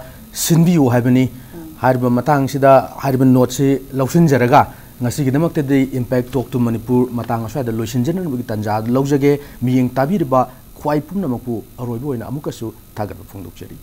ꯁꯤꯟꯕꯤꯌꯨ ꯍꯥꯏꯕꯅꯤ꯫ ꯎꯝ꯫ ꯍꯥꯏꯔꯤꯕ ꯃꯇꯥꯡꯁꯤꯗ ꯍꯥꯏꯔꯤꯕ ꯅꯣꯠꯁꯤ ꯂꯧꯁꯤꯟꯖꯔꯒ ꯉꯁꯤꯒꯤꯗꯃꯛꯇꯗꯤ Impact Talk to Manipur ꯃꯇꯥꯡ ꯑꯁ꯭ꯋꯥꯏꯗ ꯂꯣꯏꯁꯤꯟꯖꯅꯕꯒꯤ ꯇꯥꯟꯖꯥ ꯂꯧꯖꯒꯦ꯫ ꯃꯤꯠꯌꯦꯡ ꯇꯥꯕꯤꯔꯤꯕ ꯈ꯭ꯋꯥꯏ ꯄꯨꯝꯅꯃꯛꯄꯨ ꯑꯔꯣꯏꯕ ꯑꯣꯏꯅ ꯑꯃꯨꯛꯀꯁꯨ ꯊꯥꯒꯠꯄ ꯐꯣꯡꯗꯣꯛꯆꯔꯤ꯫